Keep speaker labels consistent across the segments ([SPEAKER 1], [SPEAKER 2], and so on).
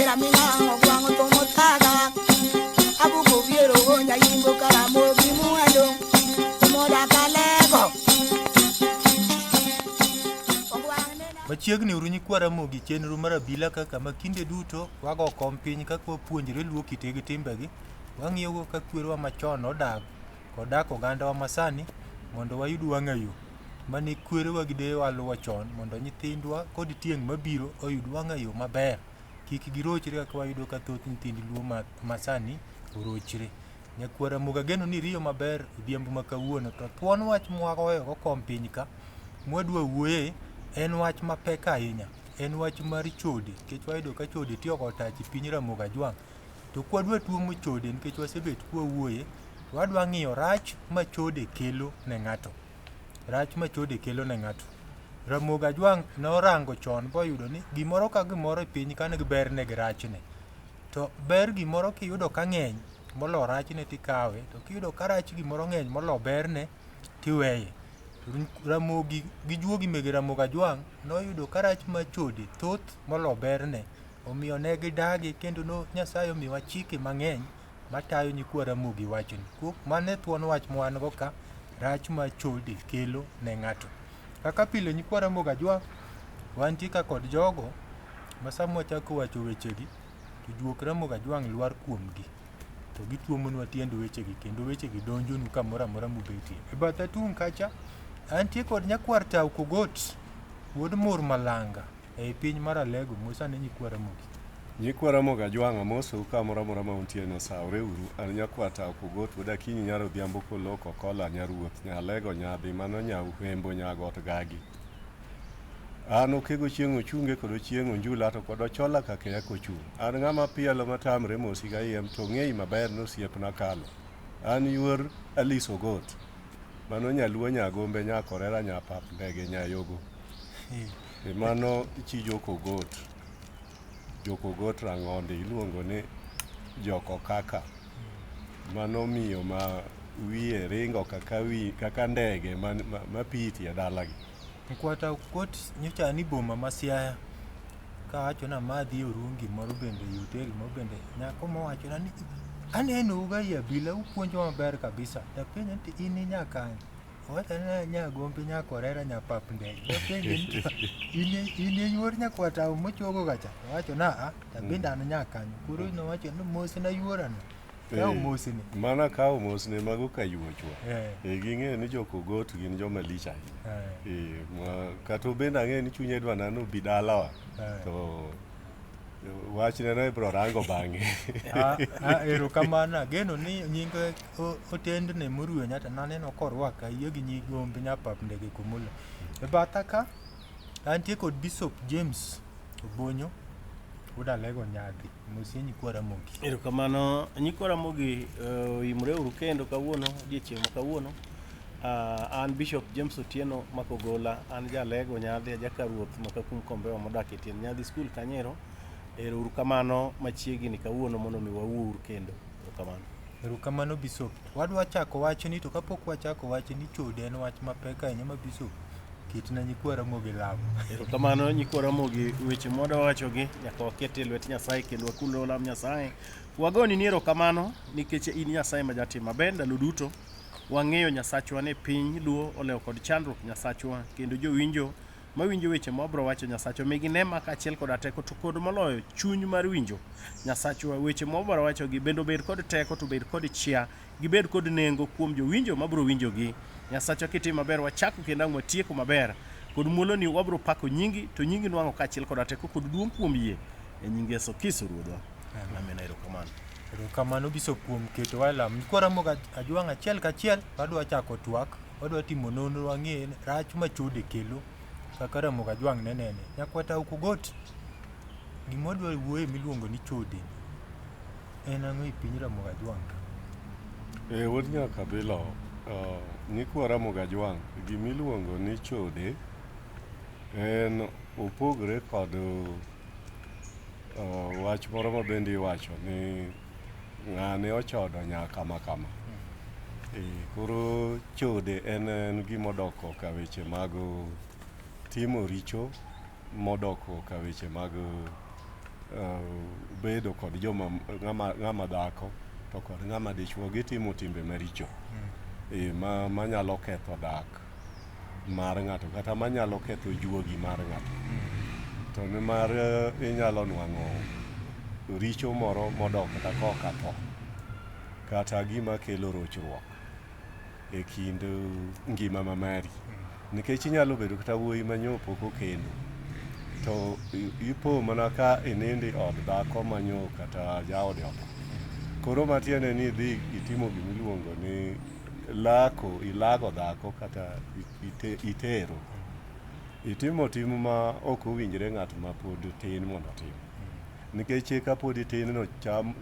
[SPEAKER 1] Ramina ogwang'o thumo thaga. Abuko biero gonya yimbo karamogi mwalo. Omoda kalego. Ogwang' nena.
[SPEAKER 2] Machiegni uru nyikwa Ramogi chenro mar abila kaka ma kinde duto wago kom piny kaka wapuonjre luo kite gi timbegi, wang'iyogo ka kwerewa machon nodak kod dak ogandawa masani mondo wayud wang'ayo mane kwerewa gi deyewa luwo chon mondo nyithindwa kod tieng' mabiro oyud wang'ayo maber. Kik girochre kaka wayudo ka thoth nyithind luo masani orochre. Nyakwar Ramogi ageno ni iriyo maber odhiambo ma kawuono to thuon wach mwagoyogo kom piny ka mwadwa wuoye en wach mapek ahinya. En wach mar chode nikech wayudo ka chode tiyo kod tach e piny Ramogi Ajwang'. To kwadwa tuomo chode nikech wasebet kwawuoye, to wadwa ng'iyo rach ma chode kelo ne ng'ato. Rach ma chode kelo ne ng'ato. Ramogi Ajwang' norango chon boyudo ni gimoro ka gimoro e piny ka nigi berne gi rachne. To ber gimoro kiyudo ka ng'eny molo rachne tikawe, to kiyudo ka rach gimoro ng'eny molo berne tiweye. Ramogi gi juogi mege Ramogi Ajwang' noyudo ka rach mar chode thoth molo berne. Omiyo ne gidagi kendo no Nyasaye omiyowa chike mang'eny matayo nyikwa Ramogi wachni. Kuom mano e thuon wach mwan go ka rach ma chode kelo ne ng'ato. Kaka pile nyikwa Ramogi Ajwang' wantie ka kod jogo ma sama wachako wacho wechegi to juok Ramogi Ajwang' lwar kuomgi to gituomonwa tiend wechegi kendo wechegi donjonu kamoro amora mubetie. E batha tung' kacha antie kod nyakwar Tau Kogot wuod Mur Malanga ei piny mar Alego mosane nyikwa Ramogi.
[SPEAKER 3] Nyikwa Ramogi Ajwang' amosou kamoro amora ma untie no sawre uru. An nyakwar Tau Kogot wuod Akinyi nyar Odhiambo Koloko Kola nyaruoth Nyalego nyadhi mano nya Uhembo nyagot Gagi. An Okego Chieng' Ochunge kod Ochieng' Onjula to kod Ochola Kakeya kochung'. An ng'ama pielo matamre mosi kayiem to ng'eyi maber ni osiepna kalo. An yuor Alice Ogot. Mano nyaluo nyagombe nyakorera nyapap ndege nyayogo. E mano chi Jokogot. Jokogot Rang'ondi iluongo ni Jokokaka. Mano miyo ma wiye ringo kaka wi kaka ndege ma piti e dalagi.
[SPEAKER 2] Nyakwar Tau Kogot nyocha ni boma ma Siaya kawacho ni amadhi e orungi moro bende e hotel moro bende nyako mowachona ni anenou ga ei abila upuonjowa maber kabisa. Tapenje ni to in inya kanye? Owacho ni Nyagombe Nyakorera Nyapap Ndege. Apenje ni to in e yuor nyakwar Tau mochogo kacha? Owacho ni aa, to abende an nya kanyo. Koro nowacho ni mosna yuorano. Kaw mosni.
[SPEAKER 3] Mana kawo mosne mago kayuochwa. E ging'eyo ni Jokogot gin joma lich ahinya. E, kata obende ang'eyo ni chunye dwa nano obi dalawa. To wachne no ibro rango bang'e.
[SPEAKER 2] Erokamano ageno ni nying otendne moruwe nyata naneno korwaka ayie gi nyigombe nyapap ndege Komolo. E batha ka antie kod Bishop James Obonyo wuod Alego Nyadhi mosie nyikwa Ramogi.
[SPEAKER 4] Erokamano nyikwa Ramogi oimre uru kendo kawuono odiechieng' ma kawuono. An Bishop James Otieno Makogola, an jalego Nyadhi, ajaka ruoth makakum kombewa modak e tiend Nyadhi skul Kanyero. Ero uru kamano machiegni kawuono mondo mi wawuo uru kendo. Erokamano.
[SPEAKER 2] Erokamano Bishop. Wadwa chako wachni to kapok wachako wachni chode en wach mapek ahinya ma Bishop ketna nyikwa Ramogi lamo.
[SPEAKER 4] Erokamano nyikwa Ramogi, weche mwadwa wachogi nyaka waket e lwet Nyasaye kendo wakulre walam Nyasaye. Wagoni ni erokamano nikech in Nyasaye ma jatim maber ndalo duto. Wang'eyo Nyasachwa ni piny Luo olewo kod chandruok Nyasachwa kendo jowinjo mawinjo weche ma wabro wacho Nyasachwa migi nema kaachiel koda teko to kod moloyo chuny mar winjo Nyasachwa weche ma wabro wachogi bende obed kod teko to obed kod chia gibed kod nengo kuom jowinjo mabro winjogi. Nyasachwa kitimo maber wachako kendo ang' watieko maber kod muoloni wabro pako nyingi to nyingi nwang'o kaachiel koda teko kod duong' kuom yie e nying Yesu Kristo Ruodhwa. Amen. Erokamano.
[SPEAKER 2] Erokamano Bishop kuom ketowa e lamo. Nyikwa Ramogi Ajwang' achiel kachiel wadwa chako twak, wadwa timo nonro wang'e rach ma chode kelo kaka Ramogi Ajwang' ne nene. Nyakwar Tau Kogot, gima wadwa wuoye miluongo ni chode en ang'o e piny Ramogi Ajwang' ka?
[SPEAKER 3] E wuod Nyakabilo, nyikwa Ramogi Ajwang' gimiluongo ni chode en opogre kod wach moro ma bende iwacho ni ng'ane ochodo nya kama kama. E, koro chode en gima odok ka weche mag timo richo modok ka weche mag Bedo kod joma ng'ama dhako to kod ng'ama dichuo gitimo timbe maricho manyalo ketho dak mar ng'ato kata manyalo ketho juogi mar ng'ato. To nimar inyalo nwang'o richo moro modok kata koka tho kata gima kelo rochruok e kind ngima ma mari. Nikech inyalo bedo kata wuoyi ma nyo pok okendo to ipo mana ka inindo e od dhako ma nyo kata jaode otho. Koro matiende ni idhi itimo gimiluongo ni lako, ilago dhako kata itero. Itimo tim ma ok owinjre ng'at ma pod tin mondo otim. Nikech kapod itin no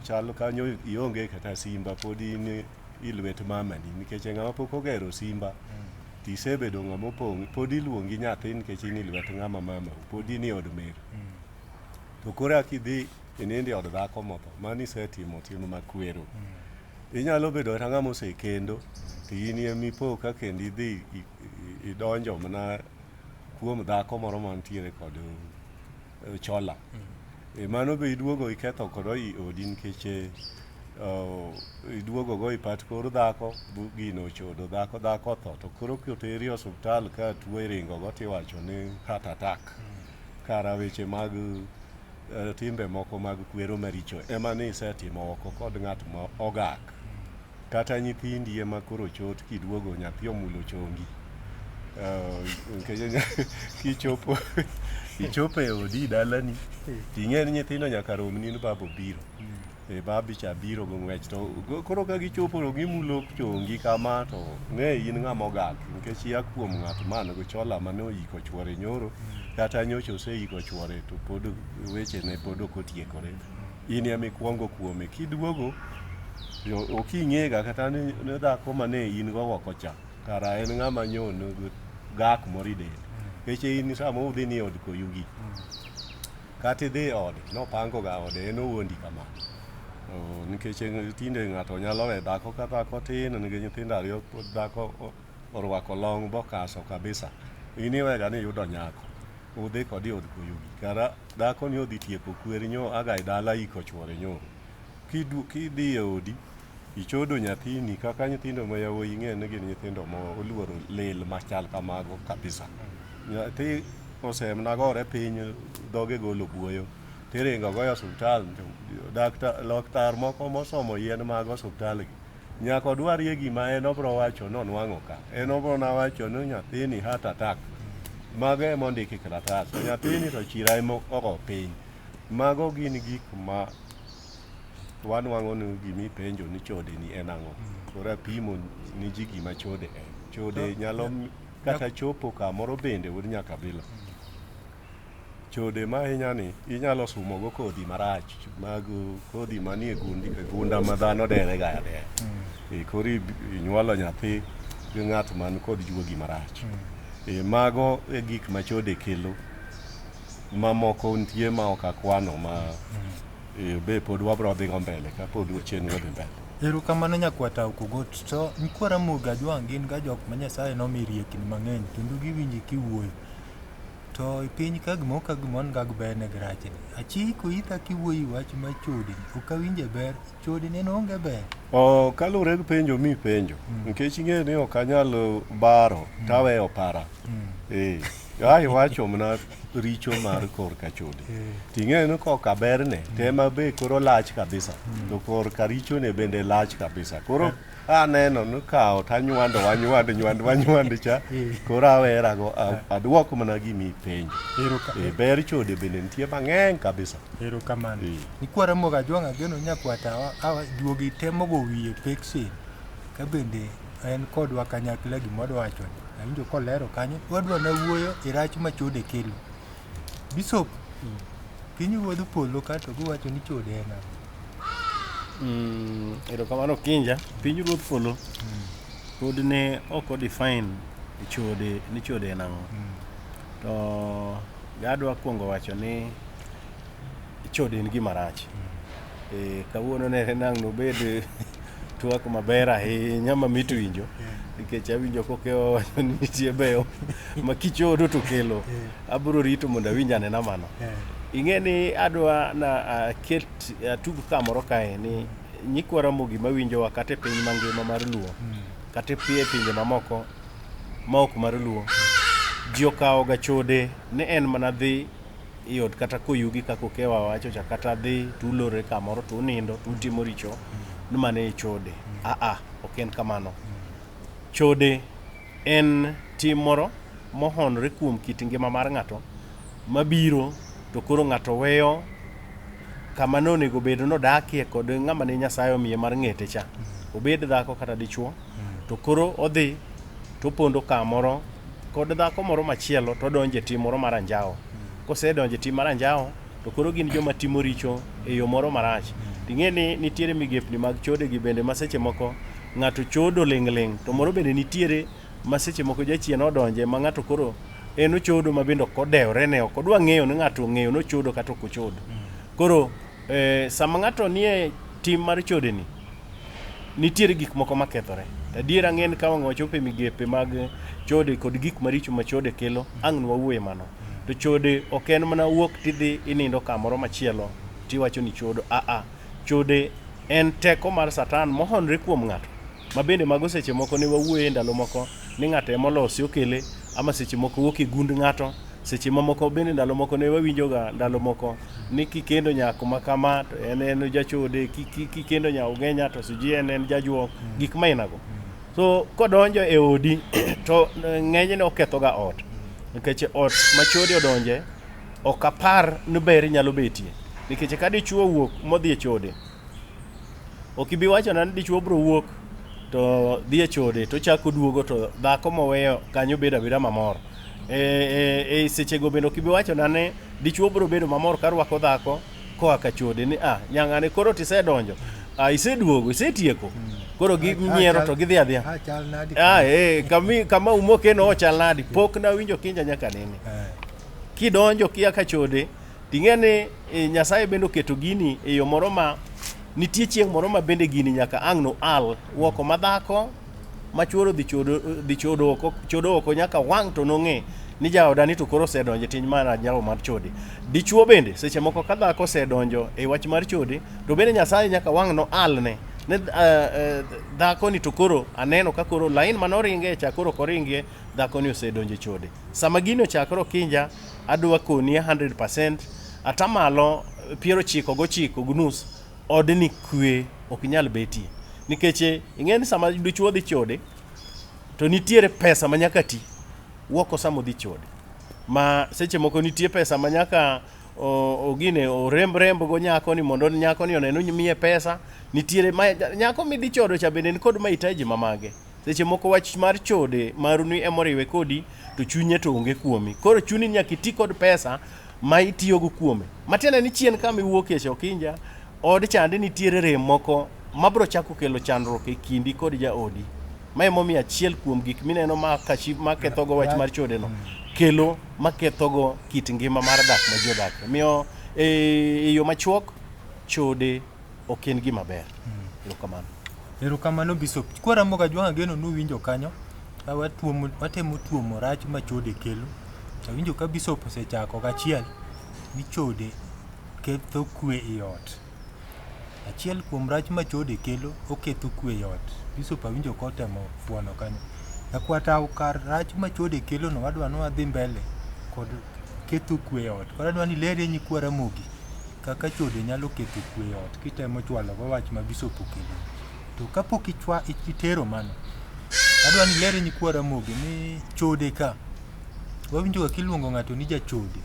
[SPEAKER 3] chal kanyo ionge kata simba pod in e lwet mamani nikech ng'ama pok ogero simba tisebedo ng'ama opong' pod iluongi nyathi nikech in e lwet ng'ama mamau pod in e od meru. To koro kidhi inindo e od dhako motho mano isetimo tim makwero. Inyalo bedo kata ng'ama osekendo to in emipo ka kendo idhi idonjo mana kuom dhako moro mantiere kod chola. Mano be iduogo iketho kod i odi nikech iduogo go ipat kor dhako gino ochodo dhako, dhako otho to koro koteri e osuptal ka tuo iringo go tiwacho ni heart attack. Kara weche mag timbe moko mag kwero maricho ema ni isetimo oko kod ng'at ma ogak. Kata nyithindi ema koro chot kiduogo nyathi omulo chongi. Nikech kichopo ichopo e odi dalani ting'e ni nyithindo nyaka romni ni baba obiro. Babi cha biro gi ng'wech to koro ka gichopo to gimulo chongi kama to ng'e in ng'ama ogak nikech ia kuom ng'at man gi chola mane oiko chuore nyoro kata nyocha oseiko chuore to pod wechene pod ok otiekore. In ema ikuongo kuome kiduogo ok ing'ega kata ni dhako mane in go oko cha kara en ng'ama nyo nigi gak moro e dende. Nikech in sama udhi ni od koyugi kata idhi e ode nopango ga ode en owuondi kamano. Nikech tinde ng'ato nyalo we dhako ka dhako tin nigi nyithindo ariyo pod dhako orwako long bokaso kabisa. In iwega ni iyudo nyako udhi kode e od koyugi kara dhako ni odhi tieko kwer nyo aga e dala iko chuore nyoro. Kidhi e odi ichodo nyathini kaka nyithindo ma yawuoyi ing'e ni gin nyithindo ma oluoro lil machal kamago kabisa. Nyathi osemna gore piny dhoge golo buoyo tiringo go e osuptal laktar moko mosomo yien mag osuptal gi nyaka odwarie gima en obro wacho ni onwang'o ka. En obro na wacho ni nyathini heart attack. Mago ema ondiki e kalatas. To nyathini to chira ema ogo piny. Mago gin gik ma wanwang'o ni gimipenjo ni chode ni en ang'o. Koro apimo ni ji gima chode en. Chode nyalo kata chopo kamoro bende wuod Nyakabila. Chode ma ahinya ni inyalo sumo go kodhi marach mag kodhi manie e gunda ma dhano dere ga adeya. Koro inyuolo nyathi gi ng'at man kod juogi marach. Mago e gik ma chode kelo. Mamoko nitie ma ok akwano ma be pod wabro dhi go mbele ka pod chenro dhi mbele.
[SPEAKER 2] Erokamano nyakwata Okogot. To nyikwa Ramogi Ajwang' gin ga jok ma Nyasaye nomi riekni mang'eny kendo giwinji kiwuoyo. To e piny ka gimoro ka gimoro niga gi berne gi rachne. Achiko ita kiwuoyo e wach mar chode ni, ok awinje ber. Chode ni en oonge ber.
[SPEAKER 3] Kaluwore gi penjo mipenjo, nikech ing'eyo ni ok anyal baro taweyo para. Ai iwacho mana richo mar korka chode. Ting'eyo ni koka berne, tema be koro lach kabisa. To korka richone bende lach kabisa. Koro aneno ni kawo tanywando wanywand nywand wanywand cha, koro awerago aduok mana gimipenjo. Ber chode bende nitie mang'eny kabisa.
[SPEAKER 2] Erokamano. Nyikwa Ramogi Ajwang' ageno nyakwata juogi temo go wiye peksen ka bende en kodwa kanyakla gima wadwa wacho ni. Awinjo kolero kanyo, wadwa na wuoyo e rach ma chode kelo. Bishop, piny ruodh polo ka to giwacho ni chode en ang'o?
[SPEAKER 4] Erokamano Kinja. Piny ruodh polo pod ne ok o define chode ni chode en ang'o. To adwa kuongo wacho ni chode en gima rach. Kawuono ne nang' nobed twak maber ahinya mamit winjo nikech awinjo kokewa wacho ni nitie beyo ma kichodo to kelo. Abiro rito mondo awinj anena mano. Ing'e ni adwa na aket atug kamoro kae ni nyikwa Ramogi mawinjowa kata e piny mangima mar Luo kata e pinje mamoko ma ok mar Luo ji okawoga chode ni en mana dhi i ot kata koyugi kaka Okewa wacho cha kata dhi to ulorre kamoro to unindo to utimo richo ni mano e chode. Aa, ok en kamano. Chode en tim moro mohonore kuom kit ngima mar ng'ato mabiro to koro ng'ato weyo kama nonego bed nodakie kod ng'ama ne Nyasaye omiye mar ng'ete cha. Obed dhako kata dichuo to koro odhi to opondo kamoro kod dhako moro machielo to odonjo e tim moro mar anjawo. Kosedonjo e tim mar anjawo to koro gin joma timo richo e yo moro marach. Ting'e ni nitiere migepni mag chode gi bende ma seche moko ng'ato chodo ling' ling' to moro bende nitiere ma seche moko jachien odonje ma ng'ato koro en ochodo ma bende ok odewre ne ok odwa ng'eyo ni ng'ato ong'eyo ni ochodo kata ok ochodo. Koro sama ng'ato nie tim mar chode ni nitiere gik moko makethore. To adier ang'e ni ka wang' wachopo e migepe mag chode kod gik maricho ma chode kelo, ang' nwawuoye mano. To chode ok en mana wuok tidhi inindo kamoro machielo tiwacho ni chodo. Aa, chode en teko mar Satan mohonre kuom ng'ato. Ma bende mago seche moko ne wawuoye ndalo moko ni ng'ato ema olosi okele ama seche moko wuok e gund ng'ato. Seche mamoko bende ndalo moko ne wawinjoga ndalo moko ni kikendo nyako ma kama to en en jachode, kikendo nya ugenya to sijui en en jajuok, gik mainago. So kodonjo e odi to ng'enyne okethoga ot. Nikech ot ma chode odonje ok apar ni ber nyalo betie. Nikech ka dichuo owuok modhi e chode, ok ibi wachona ni dichuo biro wuok to dhi e chode to ochako oduogo to dhako moweyo kanyo bedo abeda mamor. E sechego bende ok ibi wachona ni dichuo biro bedo mamor ka rwako dhako koa ka chode ni ah nyang'ane koro tisedonjo ah iseduogo isetieko koro ginyiero to gidhi adhiya.
[SPEAKER 2] Ah, chal nadi?
[SPEAKER 4] Ah, kama umoke no ochal nadi pok nawinjo kinja nyaka nene. Kidonjo kia ka chode ting'e ni Nyasaye bende oketo gini e yo moro ma nitie chieng' moro ma bende gini nyaka ang' no al woko ma dhako ma chuoro dhi chodo dhi chodo oko chodo oko nyaka wang' to nong'e ni jaoda ni to koro osedonjo e tim mar anjawo mar chode. Dichuo bende seche moko ka dhako osedonjo e wach mar chode to bende Nyasaye nyaka wang' no alne ne dhako ni to koro aneno ka koro lain manoringe cha koro ok oringie dhako ni osedonjo e chode. Sama gini ochakore okinja adwa koni 100% atamalo 99.5 odni kwe ok nyal betie. Nikech ing'e ni sama dichuo dhi chode to nitiere pesa ma nyaka ti woko sama odhi chode. Ma seche moko nitie pesa ma nyaka ogine oremb remb go nyako ni mondo nyako ni one ni miye pesa. Nitiere ma nyako midhi chodo cha bende nikod mahitaji ma mage. Seche moko wach mar chode maruni emoriwe kodi to chunye to onge kuomi. Koro chuni nyaka iti kod pesa ma itiyogo kuome. Matiende ni chien kama iwuokie cha okinja, od chande nitiere rem moko mabro chako kelo chandruok e kindi kod jaodi. Ma emomiyo achiel kuom gik mineno ma kachi ma kethogo wach mar chode no kelo makethogo kit ngima mar dak ma ji odakie. Omiyo e yo machuok chode ok en gima ber. Erokamano.
[SPEAKER 2] Erokamano Bishop. Kwa Ramogi Ajwang' ageno nuwinjo kanyo ka watuomo, watemo tuomo rach ma chode kelo. Awinjo ka Bishop osechako gachiel ni chode ketho kwe e ot. Achiel kuom rach ma chode kelo, oketho kwe e ot. Bishop awinjo kotemo fuono kanyo. Nyakwata kar rach ma chode kelo no wadwa ni wadhi mbele kod ketho kwe e ot. Koro adwa ni ilerie nyikwa Ramogi kaka chode nyalo ketho kwe e ot kitemo chwalo go wach ma Bishop okelo. To kapok ichwa itero mano, adwa ni ilerie nyikwa Ramogi ni chode ka wawinjo ga kiluongo ng'ato ni jachode.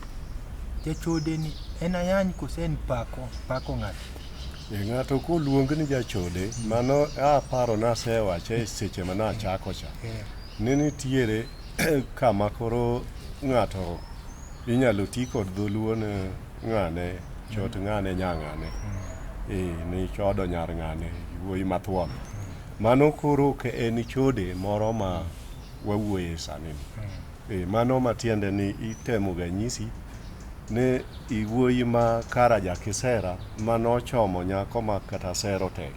[SPEAKER 2] Jachode ni en ayany kose en pako pako ng'ato?
[SPEAKER 3] E ng'ato koluong ni jachode, mano aparo nasewache e seche ma nachako cha. Ni nitiere kama koro ng'ato inyalo ti kod dholuo ni ng'ane chot ng'ane nya ng'ane. Ni chodo nyar ng'ane wuoyi mathuon. Mano koro ok en chode moro ma wawuoye sani ni. Mano matiende ni itemo ga nyisi ni iwuoyi ma kara jakisera manochomo nyako ma kata sero tek.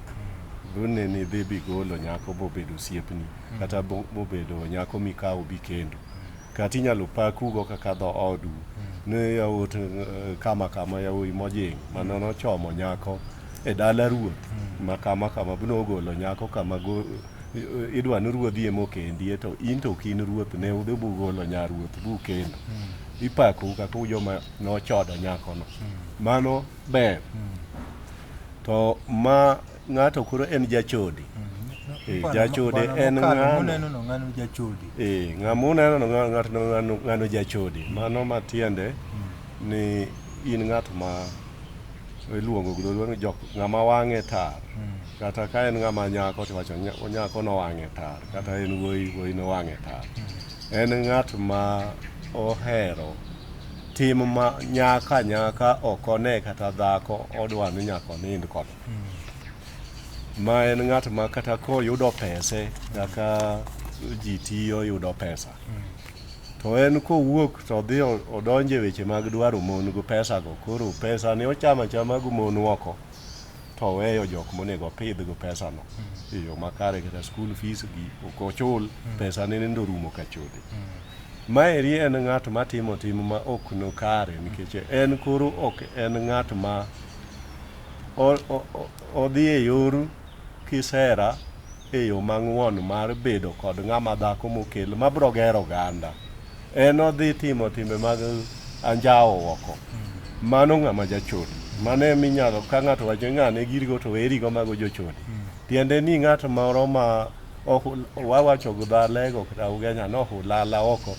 [SPEAKER 3] Dhune ni dhi bigolo nyako bobedo osiepni kata bobedo nyako mikawo bikendo. Kata inyalo pakugo kaka dhoodu ni yawuot kama kama yawuoyi mojing' mane nochomo nyako e dala ruoth ma kama kama nogolo nyako kama go, idwa ni ruodhi ema okendie to in to ok in ruoth ne udhi bugolo nyar ruoth bukendo. Ipakou kaka joma nochodo nyakono. Mano ber. To ma ng'ato koro en jachode. Jachode en ng'ano.
[SPEAKER 2] Muneno no ng'ano jachode.
[SPEAKER 3] Ng'ama uneno no ng'ato ng'ano ng'ano jachode. Mano matiende ni in ng'at ma iluongo gi dholuo ni jok ng'ama wang'e tar. Kata ka en ng'ama nyako to iwacho nyako no wang'e tar. Kata en wuoyi wuoyi no wang'e tar. En ng'at ma ohero tim ma nyaka nyaka ok one kata dhako odwa ni nyaka onind kode. Ma en ng'at ma kata koyudo pese kaka ji tiyo yudo pesa. To en kowuok to odhi odonjo e weche mag dwaro mon gi pesa go. Koro pesa ni ochamo achama gi mon oko to oweyo jok monego opidh gi pesa no e yo makare kata school fees gi ok ochul pesa ne nendo orumo ka chode. Maeri en ng'at matimo tim ma ok nokare nikech en koro ok en ng'at ma odhi e yor kisera e yo mang'won mar bedo kod ng'ama dhako mokel mabro gero oganda. En odhi timo timbe mag anjawo oko. Mano ng'ama jachode. Mano eminyalo ka ng'ato wacho ni ng'ane girigo to werigo mago jochode. Tiende ni ng'at moro ma wawacho gi dhalego kata ugenya ni ohulala oko.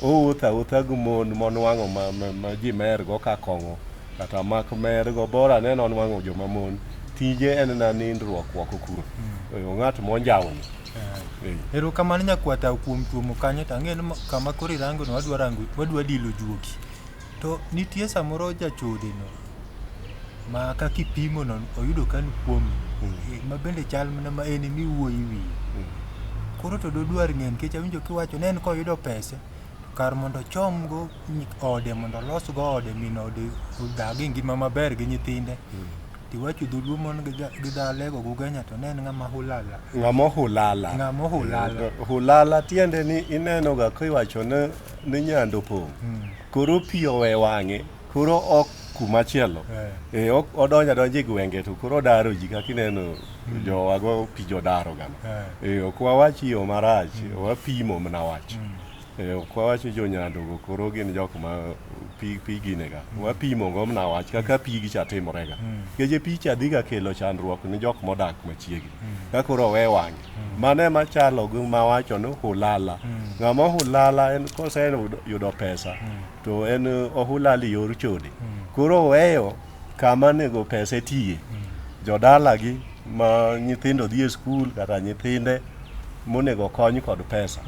[SPEAKER 3] Owuotho awuotha gi mon monwang'o ma ji mergo ka kong'o kata mak mergo bora ne nonwang'o joma mon. Tije en na nindruok oko kuro. Ng'at monjawni.
[SPEAKER 2] Erokamano nyakwata kuom tuomo kanyo to ang'e ni kama koro irango no wadwa rango wadwa dilo juogi. To nitie samoro jachode no ma kaka ipimo no oyudo ka ni kuome ma bende chal mana ma en emiwuoyo e wiye. Koro to dodwar ng'eyo nikech awinjo kiwacho ni en koyudo pesa to kar mondo ochom go ode mondo olos go ode min ode odag e ngima maber gi nyithinde. Tiwacho dholuo mon gi dhalego gugenya to ne en ng'ama hulala.
[SPEAKER 3] Ng'ama ohulala.
[SPEAKER 2] Ng'ama ohulala.
[SPEAKER 3] Hulala tiende ni ineno ga kiwacho ni nyando pong'. Koro pi owe wang'e, koro ok kumachielo. Odonjo adonja e gwenge to koro odaro ji kaka ineno jowago pi jodaro gano. Ok wawach yo marach, wapimo mana wach. Ok wawach ni jonyando go koro gin jok ma pi ginega. Wapimo go mana wach kaka pigi cha timorega. Nikech pi cha dhiga kelo chandruok ni jok modak machiegni. Ka koro owe wang'e. Mano ema chalo gi mawacho ni hulala. Ng'ama ohulala en koseyudo pesa to en ohulala e yor chode. Koro oweyo kama onego pesa tiye. Jodalagi ma nyithindo dhi e skul kata nyithinde monego kony kod pesa.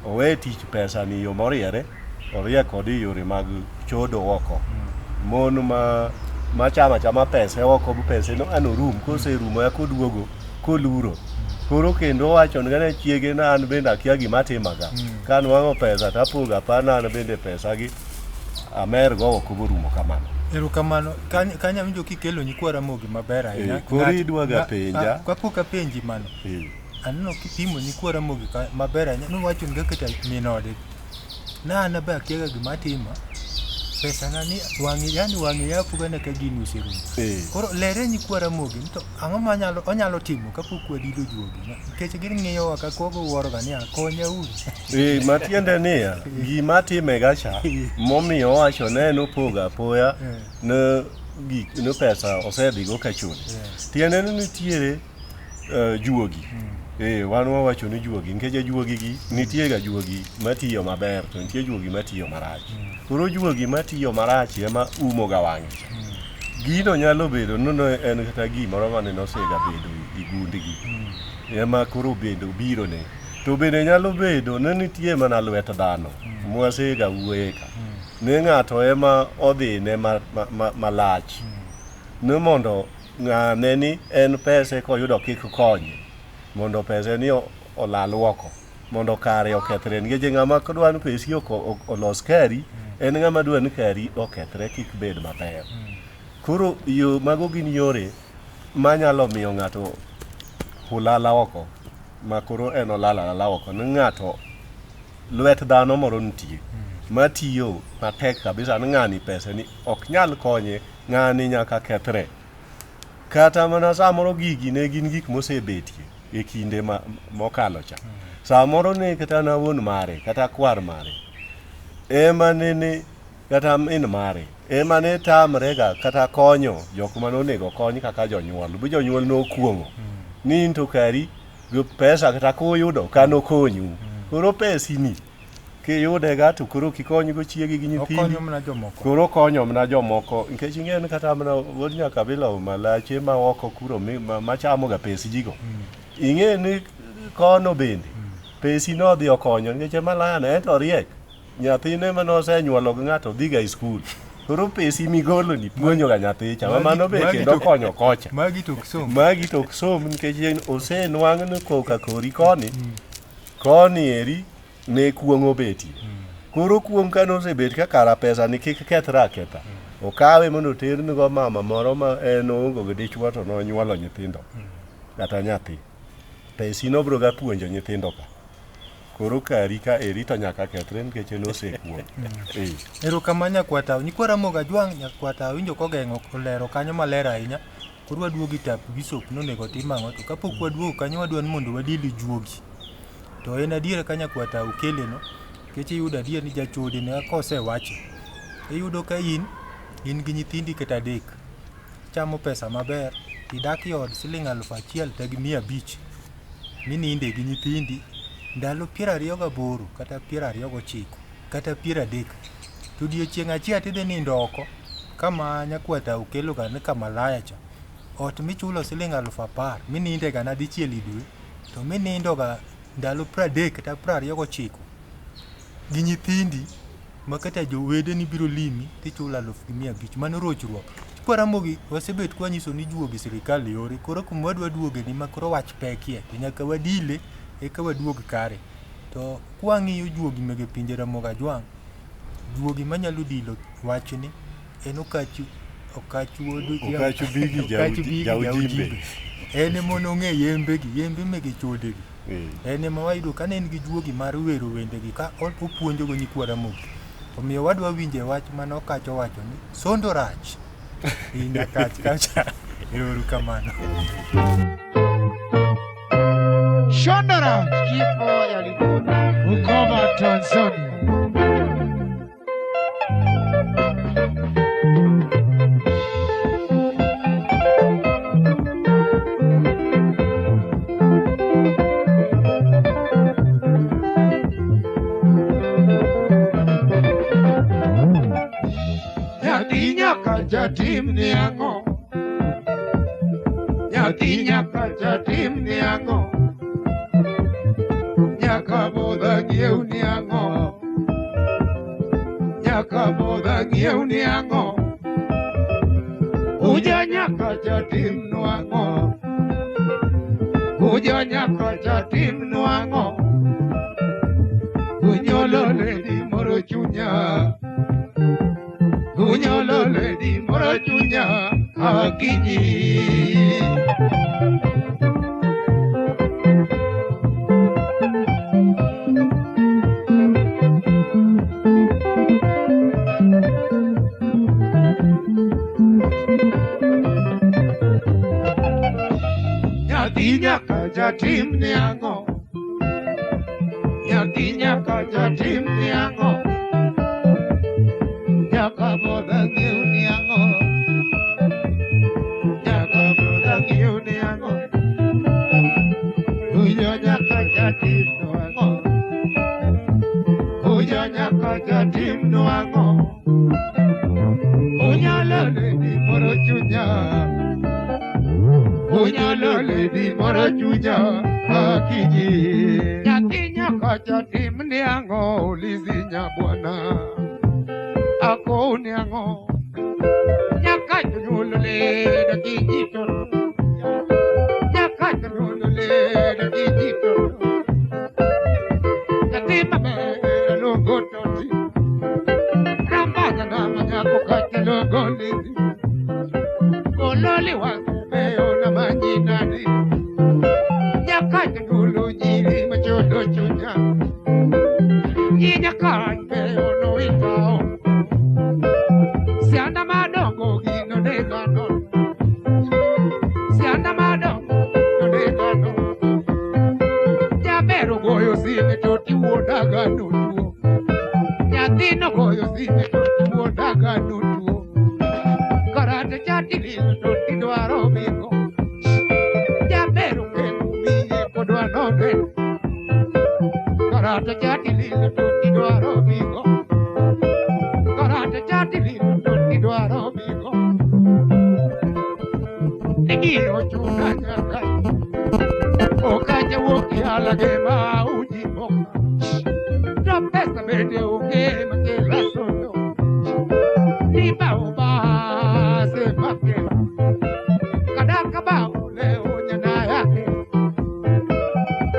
[SPEAKER 3] Owe tich pesa ni yo moriere, orie kode e yore mag chodo oko. Mon ma chamo achama pesa oko bu pesa no an orum, koserumo eka oduogo koluro. Koro kendo owacho ne chiege na an bende akia gima timaga. Ka anwang'o pesa to apogo apana an bende pesa gi amer go oko borumo kamano.
[SPEAKER 2] Erokamano. Kanyo awinjo kikelo nyikwa Ramogi maber ahinya.
[SPEAKER 3] Koro idwaga penja.
[SPEAKER 2] Kapok apenji mano. Aneno kipimo nyikwa Ramogi maber ahinya. Nuwacho ni kaka min ode. Na an be akiaga gima atimo. Pesa na ni wang'e yani wang'e yapo gana ka gini oserumo. Koro lere nyikwa Ramogi to ang'o ma onyalo timo kapok wadilo juogi? Nikech ging'iyowa ka kogo wuoro ga niya konya uru.
[SPEAKER 3] Matiende niya, gima time ga cha momiyo owacho ne en opogo apoya ne gik ne pesa osedhigo ka chode. Tiende ni nitiere juogi. Wan wawacho ni juogi nikech juogi gi nitie ga juogi matiyo maber to nitie juogi matiyo marach. Koro juogi matiyo marach ema umo ga wang'e cha. Gino nyalo bedo ni ne en kata gimoro mane nosega bedo e gundgi. Ema koro bende obiro ne. To bende nyalo bedo ni nitie mana lwet dhano mwasega wuoye ka. Ni ng'ato ema odhine malach. Ni mondo ng'ane ni en pese koyudo kik konye. Mondo pese ni olal oko. Mondo kare okethre. Nikech ng'ama dwa ni pesi olos kari, en ng'ama dwa ni kari okethre kik bed maber. Koro yo mago gin yore manyalo miyo ng'ato hulala oko. Ma koro en olal alala oko. Ni ng'ato lwet dhano moro nitie matiyo matek kabisa ni ng'ani pesa ni ok nyal konye, ng'ani nyaka kethre. Kata mana samoro gigi ne gin gik mosebetie e kinde mokalo cha. Samoro ne kata na wuon mare kata kwar mare ema nene kata min mare ema ne tamrega kata konyo jok mane onego kony kaka jonyuol. Bi jonyuol nokuong'o ni in to kari gi pesa kata kuyudo kanokonyu. Koro pesini kiyude ga to koro kikonygo chiegi gi nyithindi.
[SPEAKER 2] Okonyo mana jomoko.
[SPEAKER 3] Koro okonyo mana jomoko nikech ing'eyo ni kata mana wuod Nyakabila malache ma oko kuro machamo ga pes jigo. Ing'e ni kono bende pesi nodhi okonyo nikech malaya no en to riek. Nyathine mane osenyuolo gi ng'ato dhiga e skul. Koro pesi migolo ni puonjo ga nyathi cha. Mano be kendo konyo kocha.
[SPEAKER 2] Magi to ok som.
[SPEAKER 3] Magi to ok som nikech osenwang' ni koka kori koni. Koni eri ne kuong' obetie. Koro kuong' kane osebet ka kara pesa ni kik kethre aketha. Okawe mondo oternigo mama moro ma en oonge gi dichuo to nonyuolo nyithindo. Kata nyathi. Pesi no biro ga puonjo nyithindo ka. Koro kari ka eri to nyaka kethre nikech en osekuong'.
[SPEAKER 2] Erokamano Nyakwar Nyikwa Ramogi Ajwang' Nyakwar winjo kogeng'o olero kanyo maler ahinya. Koro waduogo e tap bishop nonego otim ang'o to kapok waduogo kanyo wadwa ni mondo wadil juogi. To en adier ka Nyakwar okeleno nikech iyudo adier ni jachode ne kosewachi. Iyudo ka in gi nyithindi kata adek. Ichamo pesa maber, idak e od siling 1000 to gi 500 mininde gi nyithindi ndalo 28 kata 29 kata 30. To odiochieng' achiel tidhi nindo oko kama Nyakwar okelo ga ni kamalaya cha. Ot michulo siling 10,000 mininde gana dichiel e dwe to minindo ga ndalo 30 kata 29 gi nyithindi ma kata jowedeni biro limi tichulo 1500. Mano rochruok. Nyikwa Ramogi wasebet kwanyiso ni juogi sirikal yore koro kuma wadwa duoge ni ma koro wach pekie to nyaka wadile eka waduog kare. To kwang'iyo juogi mege pinje Ramogi Ajwang', juogi manyalo dilo wachni en Okachu
[SPEAKER 3] Okachu Bigi Jaujimbe.
[SPEAKER 2] En ema nong'e yembegi, yembe mege chodegi. En ema wayudo ka ne en gi juogi mar wero wendegi ka opuonjogo nyikwa Ramogi. Omiyo wadwa winje wach mane Okach owacho ni sondo rach. Nyakach kacha. Ero kamano.
[SPEAKER 5] Shondo rach kifo yalikuta Bukoba, Tanzania. Nyathi nyaka jatim ni ang'o? Nyathi nyaka jatim ni ang'o? Nyaka bodha ng'iew ni ang'o? Nyaka bodha ng'iew ni ang'o? Uja nyaka jatim nwang'o? Uja nyaka jatim nwang'o? Unyolo ledi moro chunya. Unyolo ledi moro chunya akinyi. Nyathi nyaka jatim ni ang'o? Nyathi nyaka jatim ni ang'o? Nyaka bodha ng'iew ni ang'o? Nyaka bodha ng'iew ni ang'o? Uyo nyaka jatim nwang'o? Uyo nyaka jatim nwang'o? Unyalo ledi moro chunya. Unyalo ledi moro chunya akinyi. Nyathi nyaka jatim ni ang'o? Lizinya bwana. Ako ni ang'o? Nyaka jonyuol leda kinyi to. Nyaka jonyuol leda kinyi to. Nyathi maber luongo toti. Rambanya nama nyako kata luongo lizi. Gololi wang' beyo na manyi nadi. Nyaka jonyuol nyiri machodo chunya. kanye ono itao. Sianda madongo gino negano. Sianda madongo no negano. Jabero goyo sime to tiwuodaga notuo. Nyathino goyo sime to tiwuodaga notuo. Karate chatililo to tidwaro biko. Jabero kendo miye kodwa noneno. Karate chatililo to tidwaro biko. Karate chatililo to tidwaro biko. Nigiro chuna nyaka. Okacha wuok yala ma uji boka. To pesa bende onge makela sondo. Ni bao ba se makela. Kadaka bao leo nyana yake.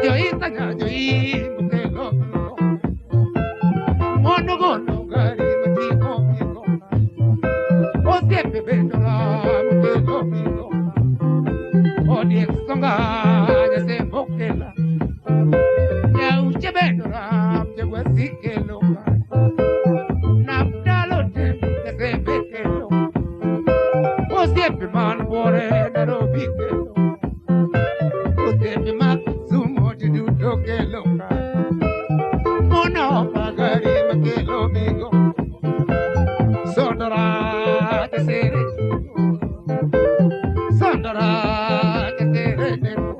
[SPEAKER 5] Joita nya joi mutelo biko. Mono gono gari matiko biko. Osiepe bendo la mutelo biko. Odiek songa nyase mokela. Nyauche bendo la mjagwasikelo. Namdalo te nyase bekelo. Osiepe man bore Nairobi kelo. Osiepe ma Kisumu duto kelo ka. Mono magari makelo bigo. Sondora tesere. Sondora tesere neko.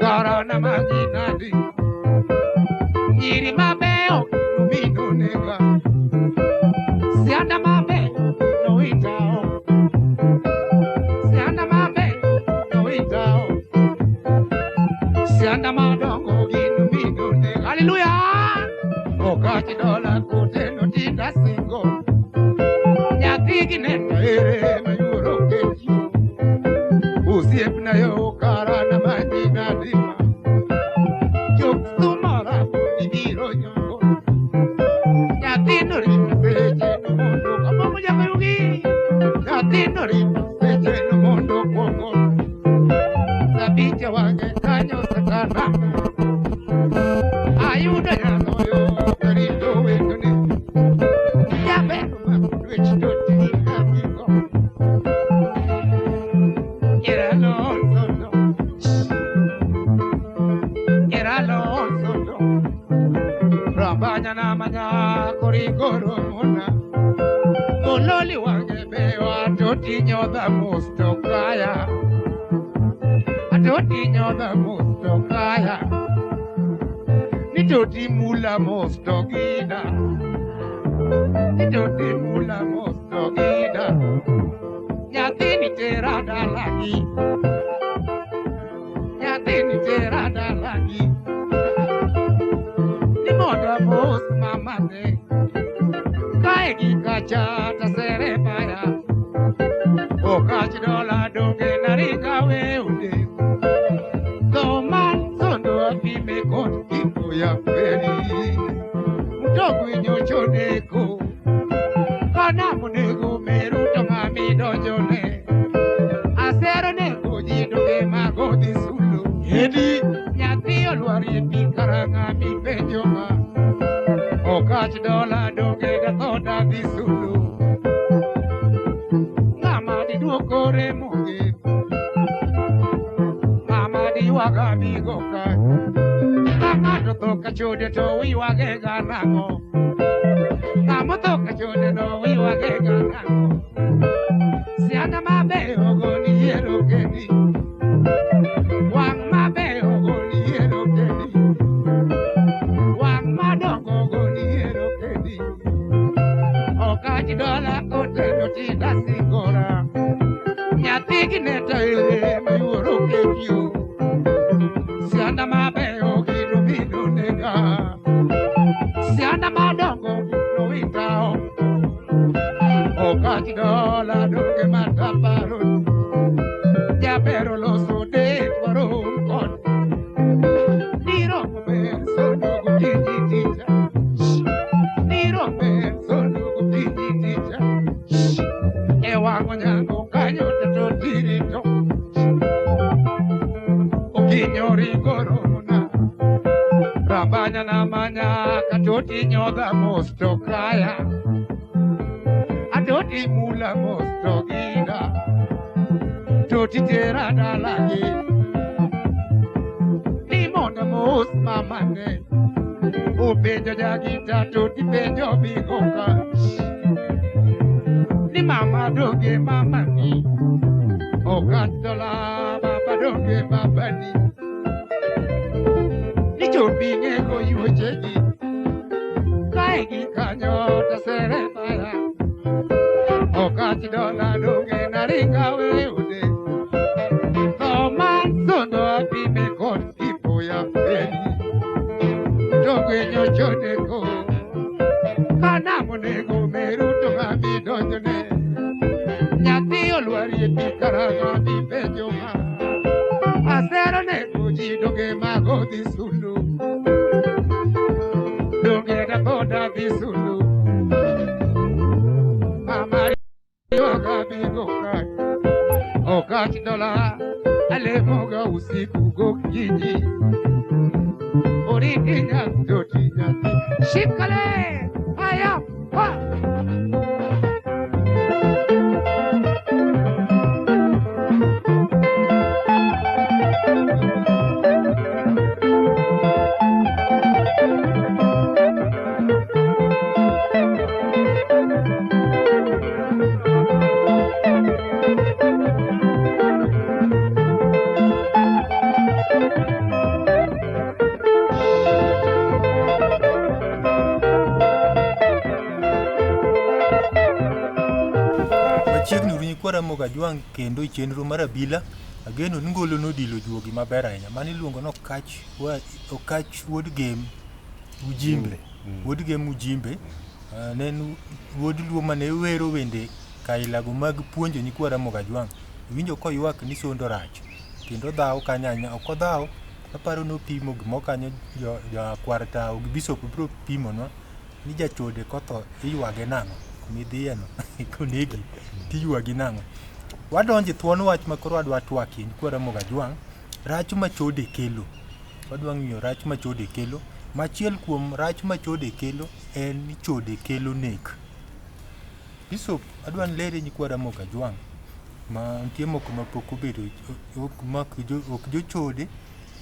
[SPEAKER 5] Corona maginadi. Nyiri mabeyo numino nega. Sianda mabeyo no itao. Sianda mabeyo no itao. Sianda madongo ginu mino nega. Hallelujah. Okachi dola kote no tinda singo. Nyathi gineno ere mayuoro kecho. Osiepna yo karana manyina dima. Jok sumora ibiro nyongo. Nyathino rito seche no mondo kamomo jakayugi. Nyathino rito seche no mondo kwongo. Sabiche wange kanyo satana. Ayudo nyathoyo karito wendone. Jaber ma twech to tinga biko. Era Alonso, era Alonso. Rambanya na manya korigoro mona. Mololi wange bewa totinyo dha musto kaya. Atotinyo dha musto kaya. Ni toti mula musto gida. Ni toti mula musto gida. Nyathini tera dalagi. Nyathini tera dalagi. Ni mondo mos mamane. Kae gi kacha tasere baya. Okach dola donge naringa weunde. Tho man sondo apime kod kimbo ya feri. Mtogwi nyocho neko. Kana monego meru to ng'ami donjone. Asero nego ji donge mago dhi sulo.
[SPEAKER 4] Edi
[SPEAKER 5] Nyathi olwar e pi kara ng'ami penjo ma. Okach dola donge datho dadhi sulo. Ng'ama diduoko remoge. Ng'ama diywaga bigo ka. Ka ng'ato tho ka chode to iywage ga nang'o? Ng'ama otho ka chode to iywage ga nang'o? Sianda mabeyo go ni yiero kendi. Wang' mabeyo go ni yiero kendi. Wang' madongo go ni yiero kendi. Okach dola koteno tinda singora. Nyathi gineta ere mayuoro kekyo. Sianda mabeyo gino mino nega. Sianda madongo no itao. Okach dola donge mataparo. Jabero loso de dwaro. Panya na manya katoti nyodha mos to kaya. Atoti mula mos to gina. Toti tera dalagi. Ni mondo mos mamane. Openjo jagita toti penjo bigoka. Ni mama doge mama ni. Okatola baba doge baba ni. Ni chopi ng'ego yuochegi. Kae gi kanyo to sere mara. Okach dola doge naringa weude. Tho man sondo apime kod tipo ya peni. Doge nyochodeko. Kanamo nego meru to ng'ami donjone. Nyathi olwarie pi karang'a bi penjo ma. Asero nego ji doge mago dhi sulu. Doge dapoda dhi sulu. Mama ywaga bigo ka. Okach dola alemoga usiku gokinyi. Oriti nyantoti nyathi. Shikale aya ha.
[SPEAKER 2] Machiegni uru nyikwa Ramogi Ajwang' kendo e chenro mar abila. Ageno ni ngolo nodilo juogi maber ahinya. Mano iluongo ni Okach, Okach wuod Gem Ujimbe. Wuod Gem Ujimbe. Ne en wuod Luo mane wero wende kailago mag puonjo nyikwa Ramogi Ajwang'. Iwinjo koywak ni sondo rach. Kendo odhaw kanyo ahinya. Ok odhaw, aparo ni opimo gimoro kanyo jo kwar tawo gi bishop biro pimonwa ni jachode kotho iywage nang'o? Kumidhiyeno konegi tiywagi nang'o? Wadonjo e thuon wach ma koro wadwa twakie nyikwa Ramogi Ajwang', rach ma chode kelo. Wadwa ng'iyo rach ma chode kelo. Machiel kuom rach ma chode kelo en ni chode kelo nek. Bishop adwa ni ilere nyikwa Ramogi Ajwang' ma nitie moko ma pok obedo ok jochode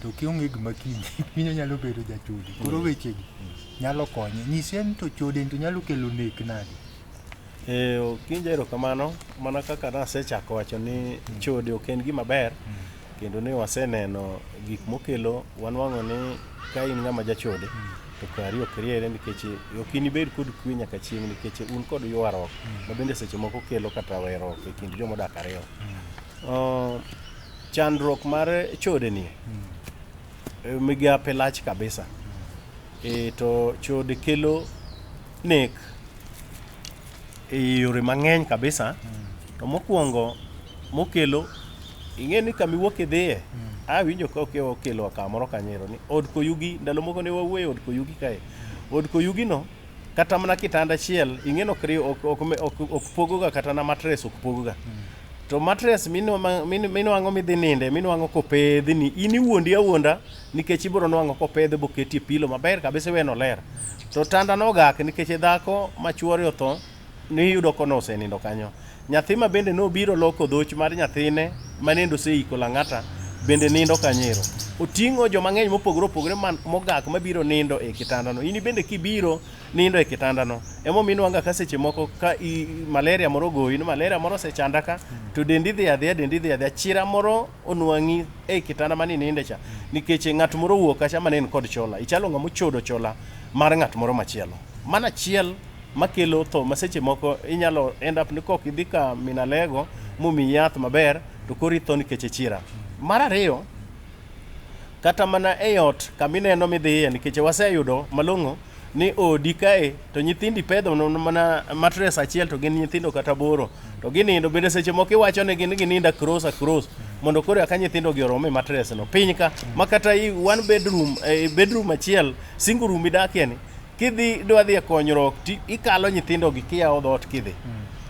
[SPEAKER 2] to kionge gima kiny kiny onyalo bedo jachode. Koro wechegi nyalo konye. Nyise ni to chode to nyalo kelo nek nade?
[SPEAKER 4] Okinja erokamano mana kaka nasechako wacho ni chode ok en gima ber kendo ne waseneno gik mokelo wanwang'o ni ka in ng'ama jachode to kari ok riere nikech ok inibed kod kwe nyaka chieng' nikech un kod ywaruok ma bende seche moko kelo kata weruok e kind jomodak ariyo. Chandruok mar chode ni migape lach kabisa. To chode kelo nek e yore mang'eny kabisa. To mokwongo mokelo ing'e ni kama iwuok idhiye awinjo ka okelo kamoro kanyo ni od koyugi ndalo moko ne wawuoyo e od koyugi kae. Od koyugi no kata mana kitanda achiel ing'e ni ok pogoga kata na mattress ok pogoga. To mattress minwang'o midhi ninde minwang'o kopedhi ni in iwuondi awuonda nikech ibiro nwang'o kopedhe boketie pillow maber kabisa iweno ler. To tanda nogak nikech dhako ma chuore otho niyudo konosenindo kanyo. Nyathi ma bende nobiro loko dhoch mar nyathine manende oseiko Lang'ata bende nindo kanyero. Oting'o joma ng'eny mopogore opogore mogak mabiro nindo e kitandano. In bende kibiro nindo e kitandano. Emomiyo inwang'o ka seche moko ka malaria moro ogoyi ni malaria moro osechanda ka to dendi dhi adhiya dendi dhi adhiya chira moro onwang'i e kitanda mane ininde cha nikech ng'at moro owuok kacha mane en kod chola. Ichalo ng'ama ochodo chola mar ng'at moro machielo. Mano achiel makelo tho ma seche moko inyalo end up ni kok idhi ka min alego momiyi yath maber to koro itho nikech chira. Mar ariyo, kata mana e ot kamineno midhiye nikech waseyudo malong'o ni odi kae to nyithindi pedho mana mattress achiel to gin nyithindo kata aboro to ginindo bende seche moko iwacho negi ni ginind across across mondo koro eka nyithindo gi orom e mattress no piny ka ma kata i one bedroom bedroom achiel single room idakie ni kidhi idwa dhi e konyruok ti ikalo nyithindo gi kiyawo dhoot kidhi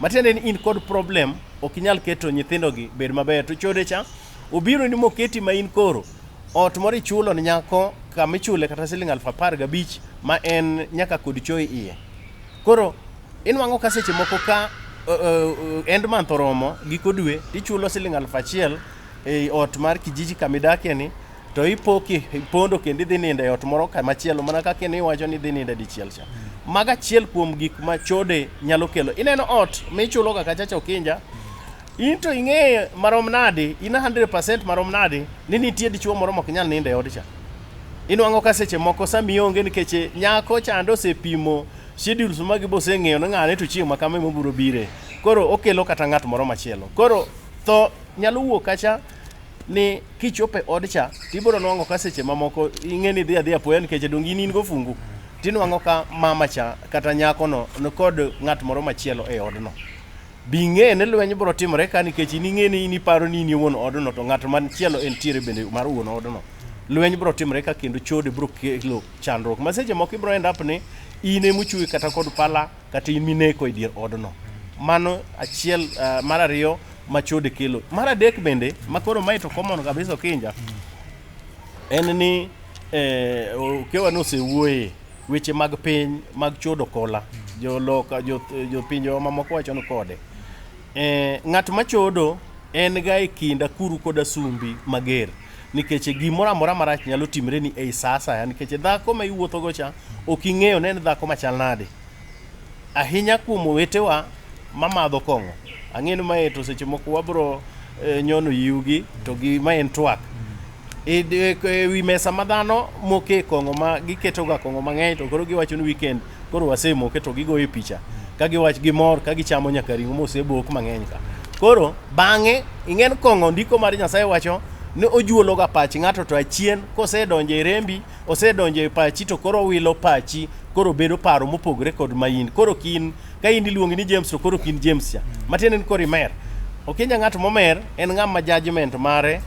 [SPEAKER 4] matiende ni in kod problem ok inyal keto nyithindo gi bed maber to chode cha obiro ni moketi ma in koro Ot moro ichulo ne nyako kama ichule kata siling 15,000 ma en nyaka kod choo iye. Koro inwang'o ka seche moko ka end month oromo, giko dwe, tichulo siling 1,000 e ot mar kijiji kama idakie ni, to ipo kipondo kendo idhi nindo e ot moro kamachielo mana kaka ne iwacho ni idhi nindo dichiel cha. Mago achiel kuom gik ma chode nyalo kelo. Ineno ot michulo ga kachacha okinja, in to ing'eyo marom nadi, in 100% marom nadi ni nitie dichuo moro mok nyal nindo e od cha. Inwang'o ka seche moko sama ionge nikech nyako chande osepimo schedules magi boseng'eyo ni ng'ane to chieng' ma kama ema obiro bire. Koro okelo kata ng'at moro machielo. Koro tho nyalo wuok kacha ni kichopo e od cha tibiro nwang'o ka seche mamoko ing'e ni idhi adhiya apoya nikech donge in in gofungu tinwang'o ka mama cha kata nyakono nikod ng'at moro machielo e odno. Bi ing'e ni lweny biro timore ka nikech in ing'e ni in iparo ni in e wuon odno to ng'at machielo entiere bende mar wuon odno. Lweny biro timore ka kendo chode biro kelo chandruok ma seche moko ibiro end up ni in emochwe kata kod pala kata in mineko e dier odno. Mano achiel mar ariyo ma chode kelo. Mar adek bende ma koro mae to common kabisa okinja en ni Okewa nosewuoye weche mag piny mag chodo kola. Joloka jopinje mamoko wacho ni kode. Ng'at machodo en ga e kind akuru kod asumbi mager nikech gimoro amora marach nyalo timre ni ei sa asaya nikech dhako ma iwuotho go cha ok ing'eyo ne en dhako machal nade. Ahinya kuom owetewa mamadho kong'o. Ang'e ni mae to seche moko wabro nyono yiwgi to gi mae en twak. E wi mesa ma dhano moke kong'o ma giketo ga kong'o mang'eny to koro giwacho ni weekend koro wasemoke to gigoyo picha ka giwach gimor ka gichamo nyaka ring'o mosebok mang'eny ka. Koro bang'e ing'en kong'o ndiko mar Nyasaye wacho ni ojuolo ga pach ng'ato to achien kosedonjo e rembi osedonjo e pachi to koro owilo pachi koro bedo paro mopogore kod ma in. Koro kin ka in iluongi ni James to koro kin James cha. Matiende ni koro imer. Okinja ng'at momer en ng'ama judgment mare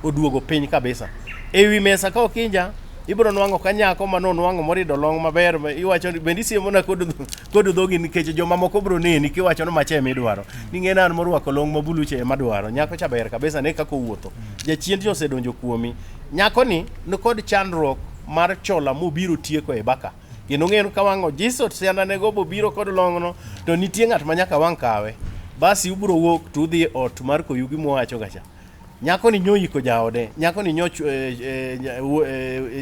[SPEAKER 4] oduogo piny kabisa. E wi mesa ka okinja ibiro nwang'o ka nyako ma nonwang'o morido long maber ma iwacho ni bende isiemona kod dhogi nikech jomamoko biro neni kiwacho ni macha ema idwaro. Ning'e ni an morwako long ma bulu cha ema adwaro. Nyako cha ber kabisa ne kaka owuotho. Jachien cha osedonjo kuomi. Nyakoni nikod chandruok mar chola mobiro tieko e baka. Kendo ng'eyo ka wang' ojiso siandane go bobiro kod long'no to nitie ng'at ma nyaka wang' kawe. Basi ubiro wuok to udhi e ot mar Koyugi mwawacho ga cha. Nyakoni nyoyiko jaode, nyakoni nyo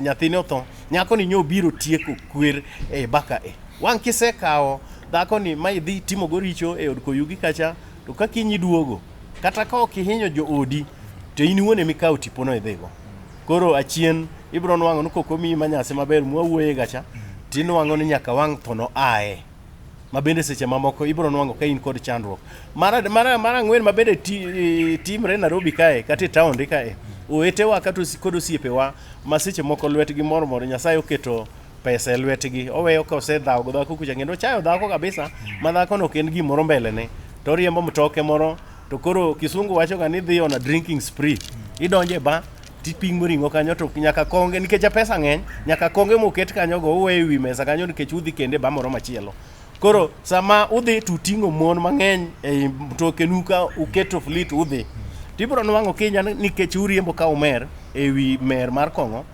[SPEAKER 4] nyathine otho, nyakoni nyobiro tieko kwer e baka e. Wang' kisekawo dhakoni ma idhi timogo richo e od Koyugi kacha to ka kiny iduogo kata ka ok ihinyo joodi to in iwuon ema ikawo tipono idhigo. Koro achien ibiro nwang'o ni kok omiyi manyasi maber mwawuoye gacha tinwang'o ni nyaka wang' tho no aye. Ma bende seche mamoko ibiro nwang'o ka in kod chandruok. Mar ang'wen ma bende timre Nairobi kae kata e taonde kae, owetewa kata kod osiepewa ma seche moko lwetgi mor mor Nyasaye oketo pesa e lwetgi, oweyo ka osedhawo gi dhako kucha kendo ochayo dhako kabisa ma dhakono ok en gimoro mbele ne to oriembo mtoke moro to koro kisungu wacho ga ni idhi on a drinking spree. Idonjo e bar tiping'o ring'o kanyo to nyaka konge nikech pesa ng'eny nyaka konge moket kanyo go uweyo e wi mesa kanyo nikech udhi kendo e bar moro machielo. Koro sama udhi to uting'o mon mang'eny ei mtokenu ka uketo fleet udhi tibiro nwang'o kinya nikech uriembo ka umer e wi mer mar kong'o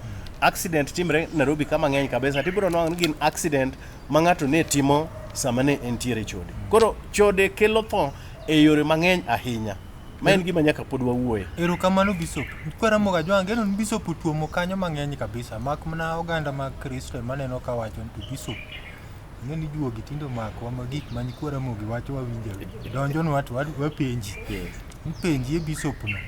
[SPEAKER 4] accident timre Nairobi ka mang'eny kabisa tibiro nwang'o ni gin accident ma ng'ato ne timo sama ne entiere chode. Koro chode kelo tho e yore mang'eny ahinya. Ma en gima nyaka pod wawuoye.
[SPEAKER 2] Erokamano Bishop. Kwara Moga Jwang' ageno ni Bishop otuomo kanyo mang'eny kabisa mak mana oganda mag Kristo ema aneno ka wacho ni to Bishop ing'e ni juogi tinde omakowa ma gik ma nyikwa Ramogi wacho wawinjo awinja. Donjonwa to wapenji. Ipenji e Bishop no.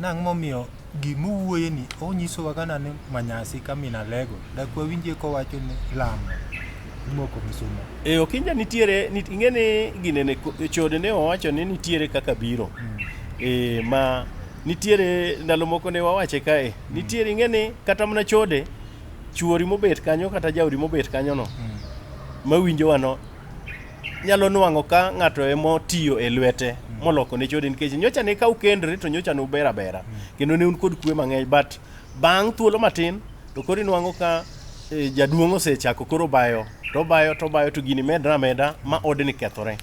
[SPEAKER 2] Nang'o momiyo gima owuoye ni onyisowa kana ni manyasi ka min Alego dak wawinjie kowacho ni lamo imoko misuma.
[SPEAKER 4] E okinja nitiere ing'e ni ginene chode ne wawacho ni nitiere kaka biro. E ma nitiere ndalo moko ne wawache kae. Nitiere ing'e ni kata mana chode chuori mobet kanyo kata jaodi mobet kanyo no mawinjowa no nyalo nwang'o ka ng'ato ema otiyo e lwete moloko ne chode nikech nyocha ne ka ukendre to nyocha ne uber abera kendo ne un kod kwe mang'eny but bang' thuolo matin to koro inwang'o ka jaduong' osechako koro bayo to bayo to bayo to gini medre ameda ma odni kethore.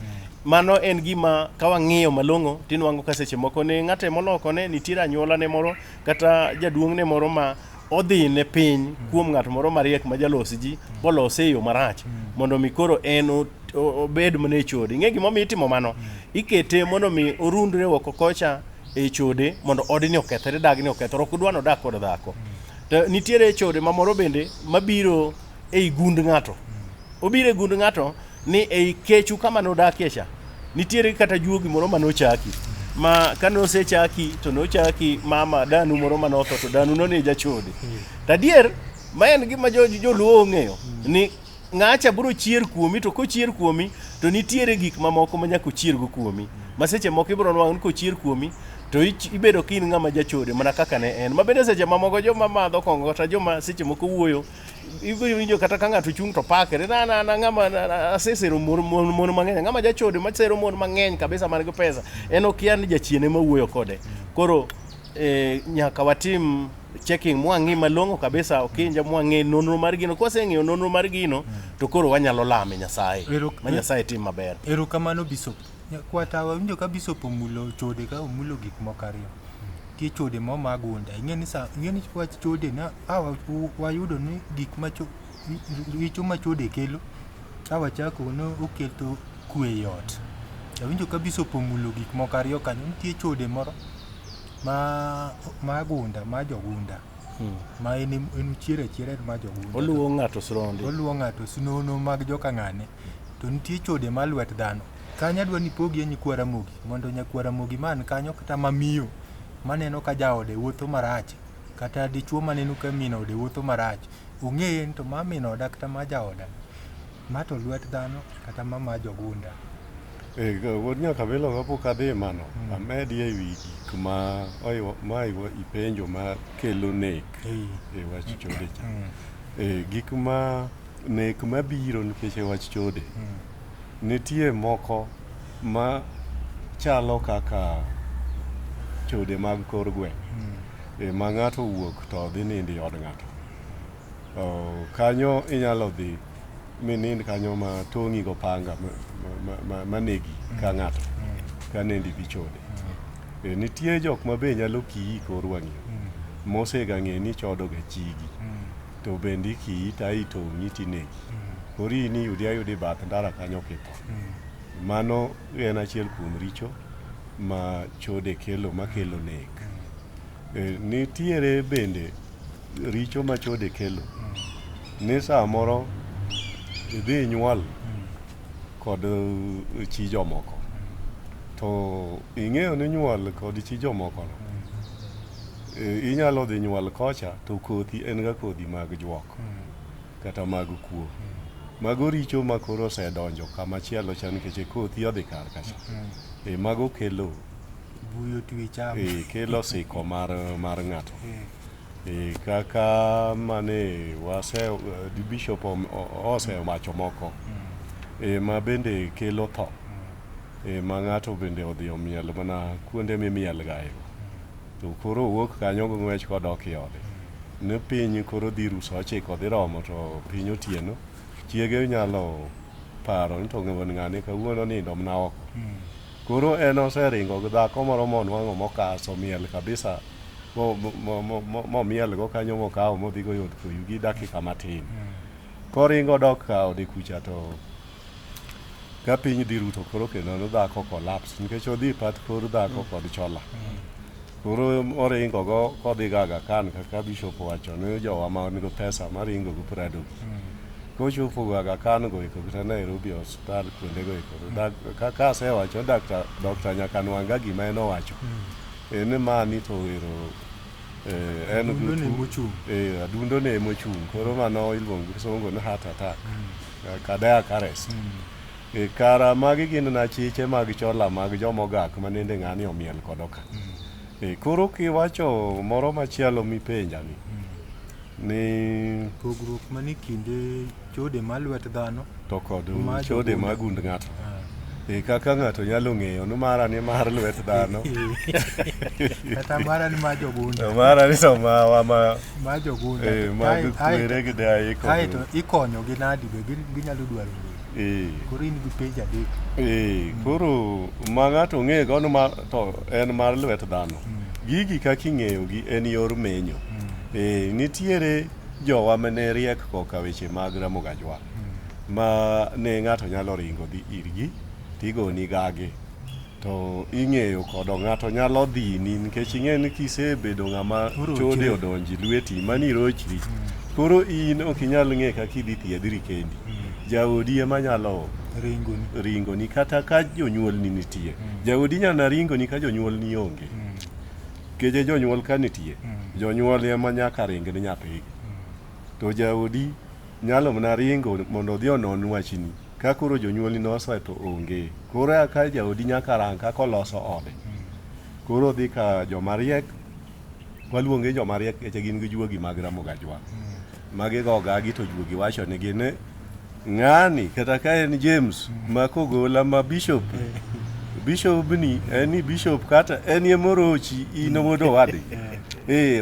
[SPEAKER 4] Mano en gima ka wang'iyo malong'o tinwang'o ka seche moko ne ng'ate molokone nitiere anyuolane moro kata jaduong'ne moro ma odhi ne piny kuom ng'at moro mariek ma jalos ji bolose e yo marach mondo mi koro en obed mana e chode. Ing'e gimomiyo itimo mano? Ikete mondo mi orundre oko kocha e chode mondo odni okethre, dagni okethre, ok odwa nodak kod dhako. To nitiere chode mamoro bende mabiro ei gund ng'ato. Obiro e gund ng'ato ni ei kechu kama nodakie cha nitiere kata juogi moro mane ochaki ma kane osechaki to nochaki mama danu moro mane otho to danu no ne jachode. To adier ma en gima joluo ong'eyo ni ng'acha biro chier kuomi to kochier kuomi to nitiere gik mamoko ma nyaka ochiergo kuomi ma seche moko ibiro nwang'o ni kochier kuomi to ibedo ka in ng'ama jachode mana kaka ne en ma bende seche mamoko joma madho kong'o kata joma seche moko wuoyo ibiro winjo kata ka ng'ato chung' to pakre na na na ng'ama asesero mon mon mon mang'eny ng'ama jachode masero mon mang'eny kabisa man gi pesa en okia ni jachien ema wuoyo kode koro nyaka watim checking mwang'i malong'o kabisa okinja mwang'e nonro mar gino kwaseng'eyo nonro mar gino to koro wanyalo lame Nyasaye ma Nyasaye tim maber.
[SPEAKER 2] Erokamano Bishop. Kwata wawinjo ka Bishop omulo chode ka omulo gik moko ariyo. Nitie chode mo mag gunda. Ing'e ni sa ing'e ni wach chode na a wayudo ni gik ma richo ma chode kelo ka wachako no oketo kwe e ot. Awinjo ka Bishop omulo gik moko ariyo kanyo. Nitie chode moro ma ma gunda ma jogunda ma en en ochier achiera en ma jogunda.
[SPEAKER 4] Oluwo ng'ato srondi.
[SPEAKER 2] Oluwo ng'ato snono mag joka ng'ane. To nitie chode ma lwet dhano. Kanyo adwa ni ipogie nyikwa Ramogi mondo nyakwa Ramogi man kanyo kata mamiyo maneno ka jaode wuotho marach kata dichuo maneno ka min ode wuotho marach ong'e ni to ma min oda kata ma jaoda ma to lwet dhano kata ma ma jogunda.
[SPEAKER 3] Wuod Nyakabilo kapok adhi mano, amedi e wi gik ma ma ipenjo ma kelo nek e wach chode cha. Gik ma nek mabiro nikech e wach chode, nitie moko ma chalo kaka chode mag kor gweng' ma ng'ato owuok to dhi nindo e od ng'ato. Kanyo inyalo dhi minind kanyo ma tong'i go panga manegi ka ng'ato ka nendi gi chode. Nitie jok ma be nyalo kiyi kor wang' yo mosega ng'e ni chodo ga chigi to bende ikiyi to ae itong'i tinegi. Koro in iyudi ayuda e bath ndara kanyo kitho. Mano en achiel kuom richo ma chode kelo makelo nek. Nitiere bende richo ma chode kelo ni samoro idhi inyuol kod chi jomoko to ing'eyo ni nyuol kod chi jomoko no inyalo dhi nyuol kocha to kothi en ga kodhi mag juok kata mag kuo. Mago richo ma koro osedonjo kama chielo cha nikech kothi odhi kar kacha. Mago kelo
[SPEAKER 2] Buyo twi cham.
[SPEAKER 3] Kelo siko mar ng'ato. Kaka mane wase bishop osewacho moko ma bende kelo tho. Ma ng'ato bende odhi omiel mana kuonde mimiel gaego. To koro owuok kanyo gi ng'wech kodok e ode. Ne piny koro dhi ru sa ochiko dhi romo to piny otieno. Chiege nyalo paro ni to wuon ng'ane kawuono nindo mana oko. Koro en oseringo gi dhako moro monwang'o mokaso miel kabisa momiel go kanyo mokawo modhigo e od koyu gi dakika matin. Koringo dok ka ode kucha to ka piny dhi ru to koro kendo no dhako collapse nikech odhi pat kor dhako kod chola. Koro oringo go kodhi ga Aga Khan kaka bishop owacho ni jowa man gi pesa maringo gi Prado gi. Kochopo Aga Khan go eko kata Nairobi osiptal kuonde go eko. Kaka asewacho dokta nyaka nwang' ga gima en owacho. En ni mani to ero en
[SPEAKER 2] Adundo ne mochung'.
[SPEAKER 3] Adundo ne mochung'. Koro mano iluongo gi kisungu ni heart attack. Cardiac arrest. Kara magi gin na chiche mag chola mag jomogak manende ng'ani omiel kodo ka. Koro kiwacho moro machielo mipenja ni ni
[SPEAKER 2] Pogruok manie kinde chode mar lwet dhano
[SPEAKER 3] to kod chode mag gund ng'ato. Kaka ng'ato nyalo ng'eyo ni mara ni mar lwet dhano.
[SPEAKER 2] Kata mara ni mar jogunda.
[SPEAKER 3] Mara ni to mawa ma
[SPEAKER 2] Mar jogunda.
[SPEAKER 3] Mag kwere gi daye kod
[SPEAKER 2] Ae to ikonyo gi nadi be ginyalo dwaro ng'eyo. Koro in gi penjo adek.
[SPEAKER 3] Koro ma ng'ato ong'e gono ma to en mar lwet dhano. Gigi kaka ing'eyogi en yor menyo. Nitiere jowa mane riek koka weche mag Ramogi Ajwang' ma ne ng'ato nyalo ringo dhi irgi tigoni gagi to ing'eyo kodo ng'ato nyalo dhini nikech ing'e ni kisebedo ng'ama chode odonji lweti mani irochri. Koro in ok inyal ng'e kaka idhi thiedhri kendi. Jaodi ema nyalo
[SPEAKER 2] Ringoni.
[SPEAKER 3] ringoni kata ka jonyuolni nitie. Jaodi nyalo ringoni ka jonyuolni onge. Keche jonyuol ka nitie, jonyuol ema nyaka ring ni nyathigi. To jaodi nyalo mana ringo mondo odhi onon wachni. Ka koro jonyuolni nosetho onge. Koro ka jaodi nyaka rang kaka oloso ode. Koro odhi ka joma riek, waluonge joma riek nikech gin gi juogi mag Ramogi Ajwang'. Ma gigo gagi to juogi wacho nigi ni ng'ani kata ka en James ma kogola ma bishop, bishop ni en ni bishop kata en emorochi in wuod owadgi.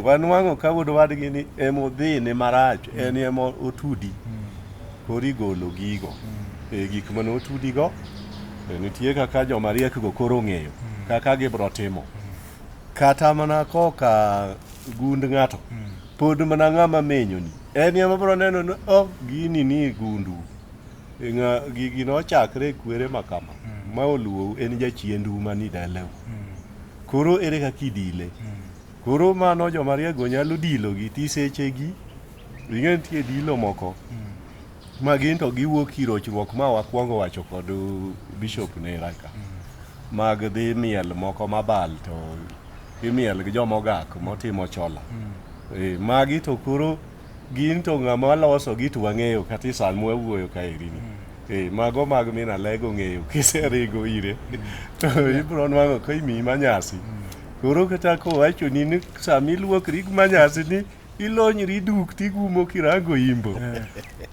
[SPEAKER 3] Wanwang'o ka wuod owadgi ni emodhine marach, en ema otudi. Koro igolo gigo. Gik mane otudigo, nitie kaka joma riek go koro ong'eyo kaka gibro timo. Kata mana koka gund ng'ato, pod mana ng'ama menyoni, en ema bro neno ni oh, gini ni gundu. Gigi nochakre e kwere ma kama, ma oluwou en jachiendu mani dalau. Koro ere kaka idile? Koro mano joma riek go nyalo dilo gi tisechegi. Ing'e nitie dilo moko ma gin to giwuok irochruok ma wakwongo wacho kod Bishop Nera ka. Mag dhi miel moko mabal to imiel gi joma ogak motimo chola. Magi to koro gin to ng'ama loso gi to wang'eyo kata e sa mwawuoyo kaeri ni. Mago mag min Alego ng'eyo kiseringo ire to ibro nwang'o ka imiyi manyasi. Koro kata kowachoni ni sama iluokri manyasi ni ilonyri duk tigumo kirango imbo.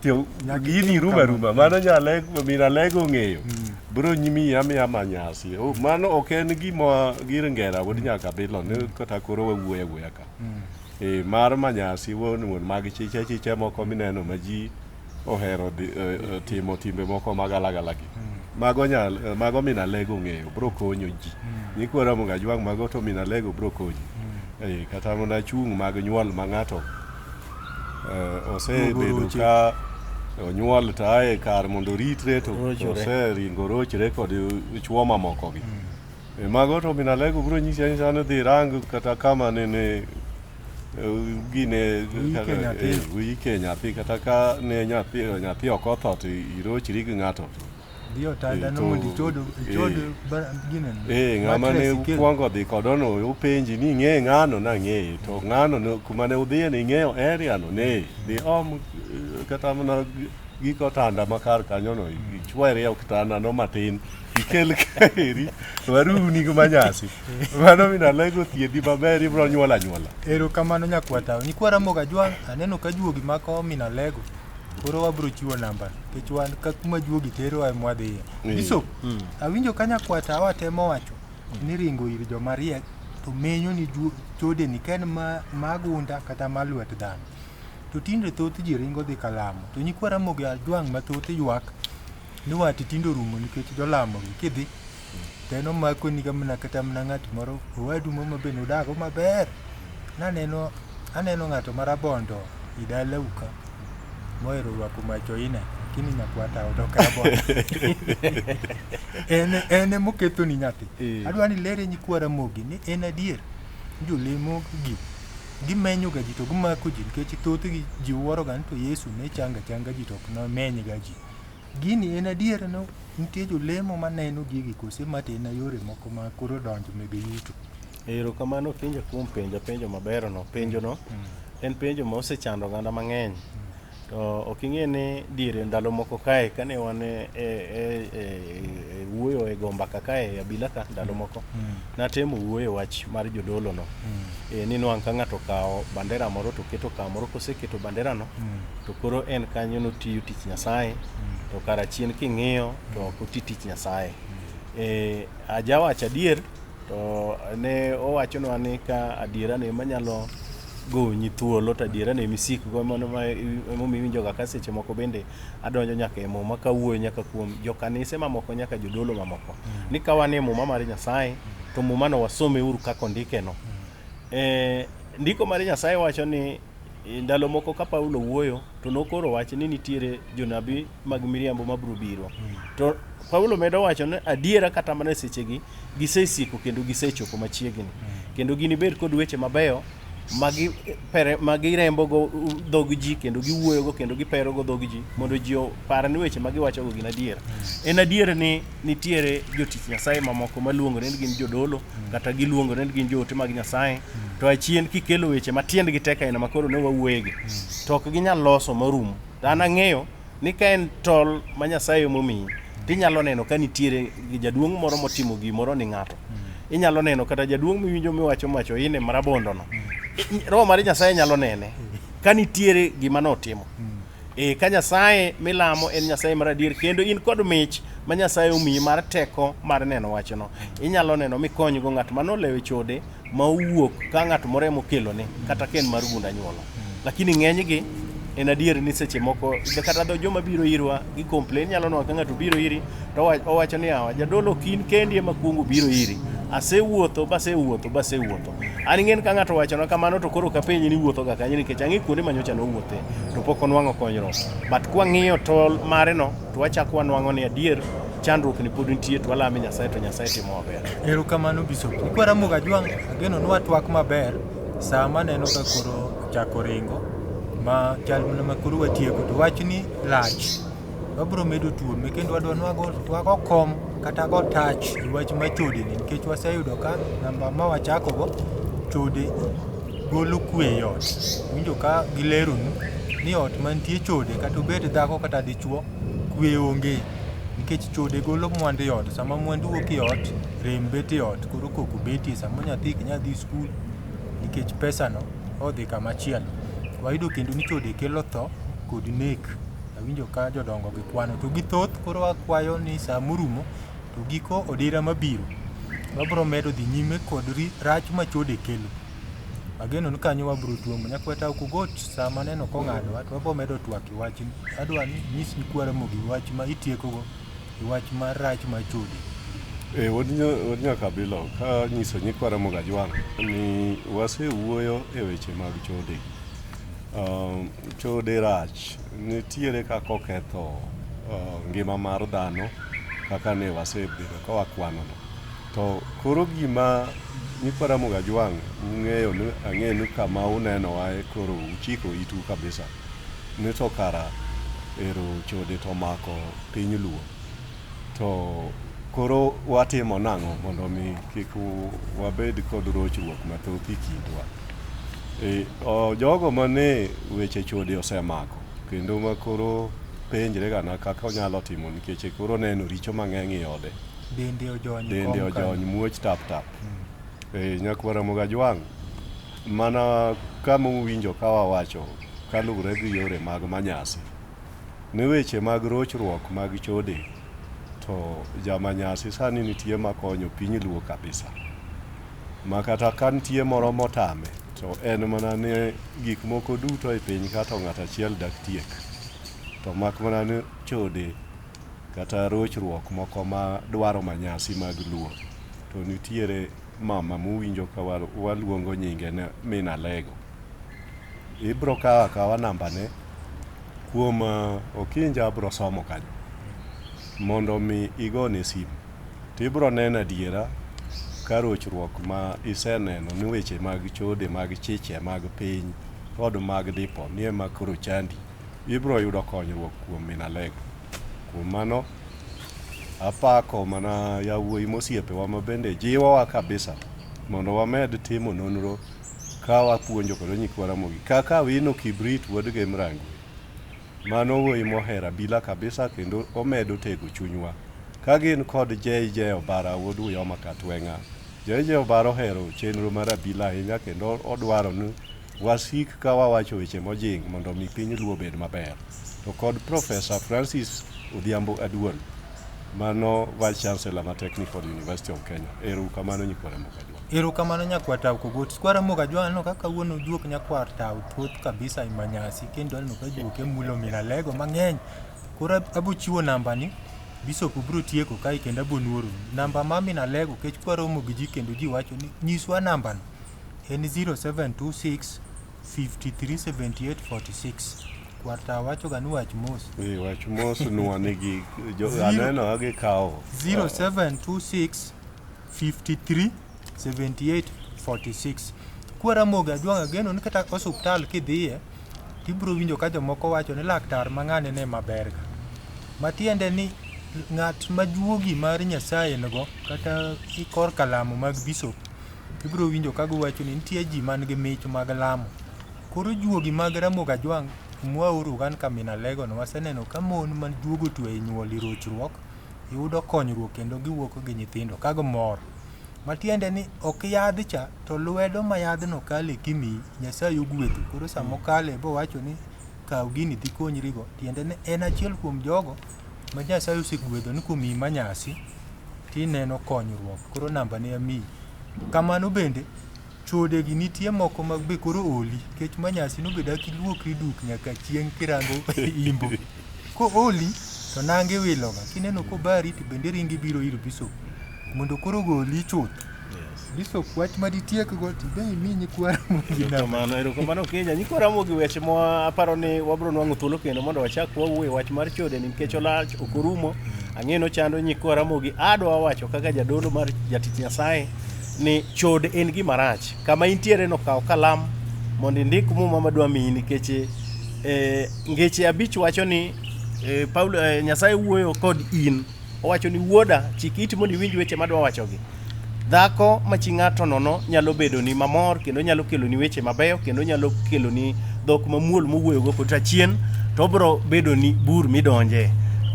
[SPEAKER 3] To gini ruma ruma mano nyalego min Alego ng'eyo. Bro miyi amiya manyasi. Mano ok en gima gir ngera wuod Nyakabilo ni kata koro wawuoyo awuoya ka. Mar manyasi wuon wuon mag chiche chiche moko mineno ma ji ohero timo timbe moko magalagala gi. Mago nyal mago min Alego ng'eyo bro konyo ji. Nyikwa Ramogi Ajwang' mago to min Alego bro konyi. Kata mana chung' mag nyuol ma ng'ato osebedo ka onyuol to ae kar mondo oritre to oseringo rochre kod chuo mamoko gi. Mago to min Alego bro nyisi anyisa ni dhi rang kata kama nene gine uike nyathi kata ka ne nyathi ok otho to irochri gi ng'ato.
[SPEAKER 2] Dhi otanda no mondo ichod gine.
[SPEAKER 3] Ng'ama ne ukwongo dhi kodono upenji ni ing'e ng'ano nang'eye to ng'ano kuma ne udhiye ni ing'eyo area no ne dhi om kata mana gik otanda ma kar kanyono ichwerie kitanda no matin ikel kaeri waruni gi manyasi. Mano min Alego thiedhi maber ibro nyuol anyuola.
[SPEAKER 2] Erokamano nyakwata. Nyikwa Ramogi Ajwang' aneno ka juogi mako min Alego. Koro wabro chiwo namba nikech wan ka kuma juogi terowa ema wadhiye. Bishop, awinjo ka nyakwata watemo wacho ni ringo ir joma riek to menyo ni chodeni ka en magunda kata mar lwet dhano. To tinde thoth ji ringo dhi kalamo. To nyikwa Ramogi Ajwang' mathoth ywak ni wat tinde orumo nikech jolamo gi kidhi to en omakoni ka mana kata mana ng'at moro owadu moro ma be nudago maber. Naneno aneno ng'ato marabondo i dalau ka mohero rwako machoine lakini nyakwata to ok rabondo. En emokethoni nyathi. Adwa ni ilere nyikwa Ramogi ni en adier jolemo gi gimenyo ga ji to gimako ji nikech thothgi ji wuoro ga ni to Yesu ne changa changa ji to ok nomeny ga ji. Gini en adier no nitie jolemo maneno gigi kose ma to en yore moko ma koro donjo mege yuto.
[SPEAKER 4] Erokamano penjo kuom penjo penjo maberono. Penjono en penjo ma osechando oganda mang'eny. To ok ing'e ni diere ndalo moko kae kane wan e wuoyo e go mbaka kae e abila ka ndalo moko natemo wuoyo wach mar jodolo no. Ni nwang' ka ng'ato okawo bandera moro to keto kamoro koseketo bandera no to koro en kanyo notiyo tich Nyasaye to kara chien king'iyo to ok oti tich Nyasaye. Ajawacho adier to ne owachonwa ni ka adiera ne manyalo gonyi thuolo to adiera no emisikgo mano ma emomiyo iwinjoga ka seche moko bende adonjo nyaka e muma kawuoyo nyaka kuom jokanise mamoko nyaka jodolo mamoko ni ka wan e muma mar Nyasaye to muma no wasome uru kaka ondike no. Ndiko mar Nyasaye wacho ni ndalo moko ka Paulo wuoyo to nokoro wach ni nitiere jonabi mag miriambo mabiro biro. To Paulo medo wacho ni adiera kata mana e sechegi gisesiko kendo gisechopo machiegni. Kendo ginibed kod weche mabeyo ma girembogo dhog ji kendo giwuoyogo kendo giperogo dhog ji mondo ji opar ni weche ma giwachogo gin adier. En adier ni nitiere jotich Nyasaye mamoko maluongore ni gin jodolo kata giluongore ni gin joote mag Nyasaye to achien kikelo weche ma tiendgi tek aina ma koro ne wawuoyegi to ok ginyal loso marum. To an ang'eyo ni ka en tol ma Nyasaye emomiyi tinyalo neno ka nitiere jaduong' moro motimo gimoro ni ng'ato. Inyalo neno kata jaduong' miwinjo miwacho macho ine marabondo no. Roho mar Nyasaye nyalo nene ka nitiere gima notimo. Ka Nyasaye milamo en Nyasaye mar adier kendo in kod mich ma Nyasaye omiyi mar teko mar neno wachno. Inyalo neno mikonygo ng'at manolewo e chode ma owuok ka ng'at moro ema okelone kata ka en mar gund anyuola. Lakini ng'enygi en adier ni seche moko kata dho joma biro irwa gi complain nyalo nwang'o ka ng'ato biro iri to owacho ni yawa jadolo ok in kendi ema kuongo biro iri asewuotho basewuotho basewuotho. An ing'eni ka ng'ato owachona kamano to koro ok apenji ni iwuotho ga kanye nikech ang'e kuonde ma nyocha nowuothe to pok onwang'o konyruok. But kwang'iyo tol mare no to wachako wanwang'o ni adier chandruok ni pod nitie to walame Nyasaye to Nyasaye timo maber.
[SPEAKER 2] Erokamano Bishop. Nyikwa Ramogi Ajwang' ageno ni watwak maber saa maneno ka koro ochako ringo ma chal mana ma koro watieko to wachni lach. Wabiro medo tuome kendo wadwa ni wago kom kata go tach e wach mar chode ni nikech waseyudo ka namba ma wachakogo chode golo kwe e ot. Winjo ka gileronu ni ot mantie chode kata obed dhako kata dichuo kwe onge nikech chode golo mwandu e ot. Sama mwandu wuok e ot, rem bet e ot koro koko betie. Samoro nyathi ok nyal dhi skul nikech pesano odhi kama chielo. Wayudo kendo ni chode kelo tho kod nek. Awinjo ka jodongo gi kwano to githoth koro wakwayo ni saa morumo to giko odira mabiro wabiro medo dhi nyime kod rach ma chode kelo. Ageno ni kanyo wabiro tuomo. Nyakweta ok ugot saa maneno kong'adowa to wabiro medo twak e wachni. Adwa ni inyis nyikwa Ramogi wach ma itiekogo e wach mar rach mar chode.
[SPEAKER 3] Wuod Nyakabilo, ka nyiso nyikwa Ramogi Ajwang' ni wasewuoyo e weche mag chode. Chode rach, nitiere kaka oketho ngima mar dhano kaka ne wasebedo ka wakwanono. To koro gima nyikwa Ramogi Ajwang' ung'eyo ni ang'e ni kama unenowae koro uchiko itu kabisa ni to kara ero chode to omako piny Luo. To koro watimo nang'o mondo mi kik wabed kod rochruok mathoth e kindwa. Jogo mane weche chode osemako kendo ma koro penjre gana kaka onyalo timo nikech koro oneno richo mang'eny e ode.
[SPEAKER 2] Dende ojony.
[SPEAKER 3] Dende ojony, muoch tap tap. Nyakwar Ramogi Ajwang', mana kama uwinjo ka wawacho kaluwore gi yore mag manyasi, ni weche mag rochruok mag chode to jamanyasi sani nitie makonyo piny Luo kabisa. Ma kata ka nitie moro motame to en mana ni gik moko duto e piny ka to ng'ato achiel dak tiek. To mak mana ni chode kata rochruok moko ma dwaro manyasi mag Luo to nitiere mama muwinjo ka waluongo nyinge ni Min Alego. Ibro kawo akawa nambane kuom Okinja abro somo kanyo mondo mi igone simu tibro neno adiera ka rochruok ma iseneno ni weche mag chode mag chiche mag piny kod mag dipo ni ema koro chandi ibro yudo konyruok kuom Min Alego. Kuom mano apako mana yawuoyi mosiepewa ma bende jiwowa kabisa mondo wamed timo nonro ka wapuonjo kod nyikwa Ramogi kaka Awino Kibrit wuod Gem Rangwe. Mano wuoyi mohero abila kabisa kendo omedo tego chunywa. Ka gin kod JJ Obara wuod Uyoma Katweng'a. JJ Obara ohero chenro mar abila ahinya kendo odwaro ni wasik ka wawacho weche mojing' mondo mi piny Luo obed maber. To kod Professor Francis Odhiambo Aduol, mano Vice Chancellor ma Technical University of Kenya. Ero kamano nyikwa Ramogi Ajwang'.
[SPEAKER 2] Erokamano nyakwar Tau Kogot. Skwara Ramogi Ajwang' aneno ka kawuono juok nyakwar Tau thoth kabisa e manyasi kendo aneno ka juoke mulo min Alego mang'eny. Koro abo chiwo namba ni Bishop biro tieko kae kendo abo nuoro. Namba ma min Alego kech kwaromo gi ji kendo ji wacho ni nyiswa namba no. En 0726 53 78 46. Kwar Tau wacho ga ni wach mos.
[SPEAKER 3] Eh, wach mos nwa nigi aneno ka gikawo.
[SPEAKER 2] 0726 53 78 46. Kwa Ramogi Ajwang' ageno ni kata osuptal kidhiye tibiro winjo ka jomoko wacho ni laktar ma ng'ane ne maber ga. Matiende ni ng'at ma juogi mar Nyasaye nigo kata korka lamo mag bishop ibiro winjo ka giwacho ni nitie ji man gi mich mag lamo. Koro juogi mag Ramogi Ajwang' mwaoro gan ka min Alego no waseneno ka mon ma juogo otwe e nyuol e rochruok yudo konyruok kendo giwuok gi nyithindo ka gimor. Matiende ni ok yadh cha to lwedo ma yadhno kale kimiyi Nyasaye ogwedho. Koro sama okale bowacho ni kaw gini dhi konyrigo, tiende ni en achiel kuom jogo ma Nyasaye osegwedho ni komiyi manyasi tineno konyruok. Koro namba ne amiyi. Kamano bende chode gi nitie moko ma be koro oli nikech manyasi no be dak iluokri duk nyaka chieng' kirango imbo. Ko oli to nanga iwiloga. Kineno kobari to bende ringi biro ir bishop mondo koro ogoli chuth. Bishop wach ma ditiekgo to be imi nyikwa Ramogi namba.
[SPEAKER 4] Erokamano, erokamano Kenya. Nyikwa Ramogi weche ma aparo ni wabro nwang'o thuolo kendo mondo wachak wawuo e wach mar chode ni nikech olach ok orumo. Ang'e ni ochando nyikwa Ramogi. Adwa wacho kaka jadolo mar jatich Nyasaye ni chode en gima rach. Kama intiere no kaw kalam mondo indik muma madwa miyi nikech ngeche abich wacho ni Paulo Nyasaye wuoyo kod in. Owacho ni wuoda chik iti mondo iwinj weche madwa wachogi. Dhako ma chi ng'ato nono nyalo bedoni mamor kendo nyalo keloni weche mabeyo kendo nyalo keloni dhok mamuol mowuoyogo kod achien to obiro bedoni bur midonje.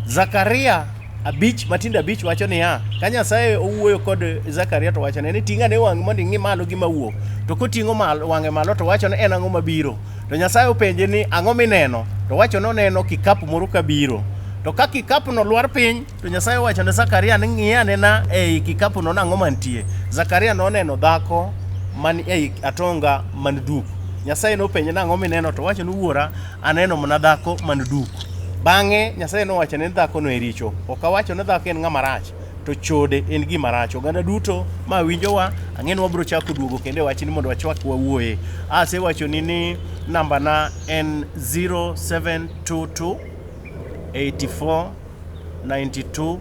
[SPEAKER 4] Zakaria abich matindo abich wacho niya, ka Nyasaye owuoyo kod Zakaria to wachone ni ting' ane wang'i mondo ing'i malo gima wuok. To koting'o malo, wang'e malo to wacho ni en ang'o mabiro. To Nyasaye openje ni ang'o mineno? To wacho ni oneno kikapu moro kabiro. To ka kikapu no lwar piny, to Nyasaye owacho ne Zakaria ni ng'i anena ei kikapu no nang'o mantie. Zakaria noneno dhako man ei atonga man duk. Nyasaye nopenje nang'o mineno to wacho ni wuora aneno mana dhako man duk. Bang'e Nyasaye nowacho ni dhako no e richo. Ok awacho ni dhako en ng'ama rach, to chode en gima rach. Oganda duto ma winjowa, ang'e ni wabiro chako duogo kendo e wachni mondo wachak wawuoye. Asewachoni ni namba na en 0722 84 92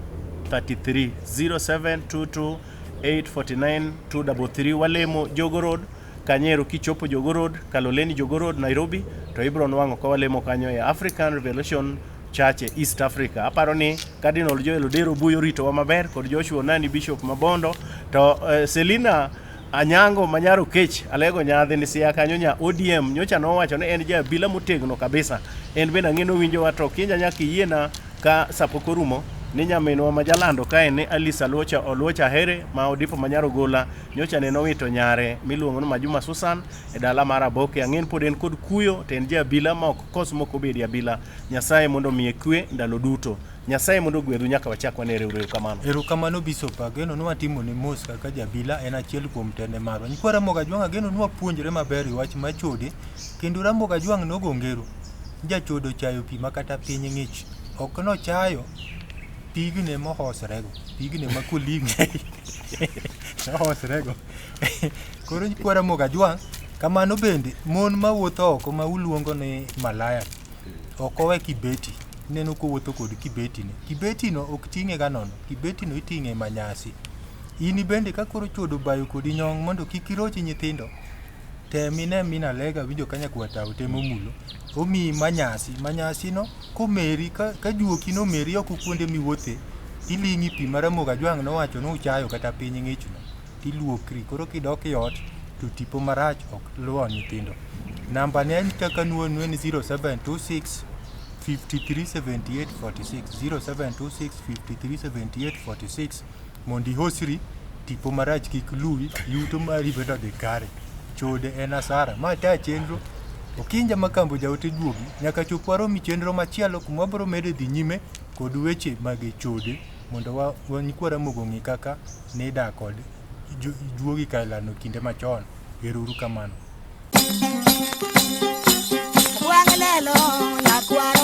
[SPEAKER 4] 33 0722 849 233 walemo Jogo Road Kanyero kichopo Jogo Road Kaloleni Jogo Road Nairobi to ibiro nwang'o ka walemo kanyo e African Revelation Church e East Africa. Aparo ni Cardinal Joel Odero Buyo ritowa maber kod Joshua Onani Bishop Mabondo to Selina Anyango Manyaro Kech Alego Nyadhi ni siya kanyo nya ODM nyocha nowacho ni en ja abila motegno kabisa. En bende ang'e nowinjowa to kinja nyaka iyiena ka sapok orumo ni nyaminwa ma jalando kae ni Alice Aluocha Oluocha Ahere ma Odipo Manyaro Gola nyocha ne nowito nyare miluongo ni Majuma Susan e dala mar Aboke. Ang'e ni pod en kod kuyo to en ja abila ma ok kos mok obedi abila. Nyasaye mondo omiye kwe ndalo duto. Nyasaye mondo ogwedhu nyaka wachak wane erokamano.
[SPEAKER 2] Erokamano Bishop, ageno ni watimo ne mos kaka jabila en achiel kuom tende marwa. Nyikwa Ramogi Ajwang' ageno ni wapuonjre maber e wach machode kendo Ramogi Ajwang' nogo ngero jachodo ochayo pi ma kata piny ng'ich. Ok nochayo pigne mohosrego, pigne ma koling'e nohosrego. Koro nyikwa Ramogi Ajwang' kamano bende mon mawuotho oko ma uluongo ni malaya ok owe kibeti. Ineno kowuotho kod kibeti ne. Kibeti no ok ting'e ga nono. Kibeti no iting'e manyasi. In bende ka koro chwodo bayo kodi nyong' mondo kik iroch nyithindo, tem ine min Alega winjo ka nyakwar tao temo mulo. Omiyi manyasi. Manyasi no komeri ka juoki nomeri oko kuonde miwuothe, tiling'i pi ma Ramogi Ajwang' nowacho ni uchayo kata piny ng'ich no. Tiluokri. Koro kidok e ot to tipo marach ok luwo nyithindo. Namba ne en kaka nuonu en 0726 53 78 46 0726 53 78 46 mondo ihosri tipo marach kik luwi yuto mari bende odhi kare. Chode en asara. Ma ta chenro Okinja Makambo jaote juogi nyaka chop warom e chenro machielo kuma wabiro medo dhi nyime kod weche mag chode mondo wa nyikwa Ramogi ong'e kaka nidak kod juogi kailano kinde machon. Ero uru kamano.
[SPEAKER 1] Wang' lelo nyakwar.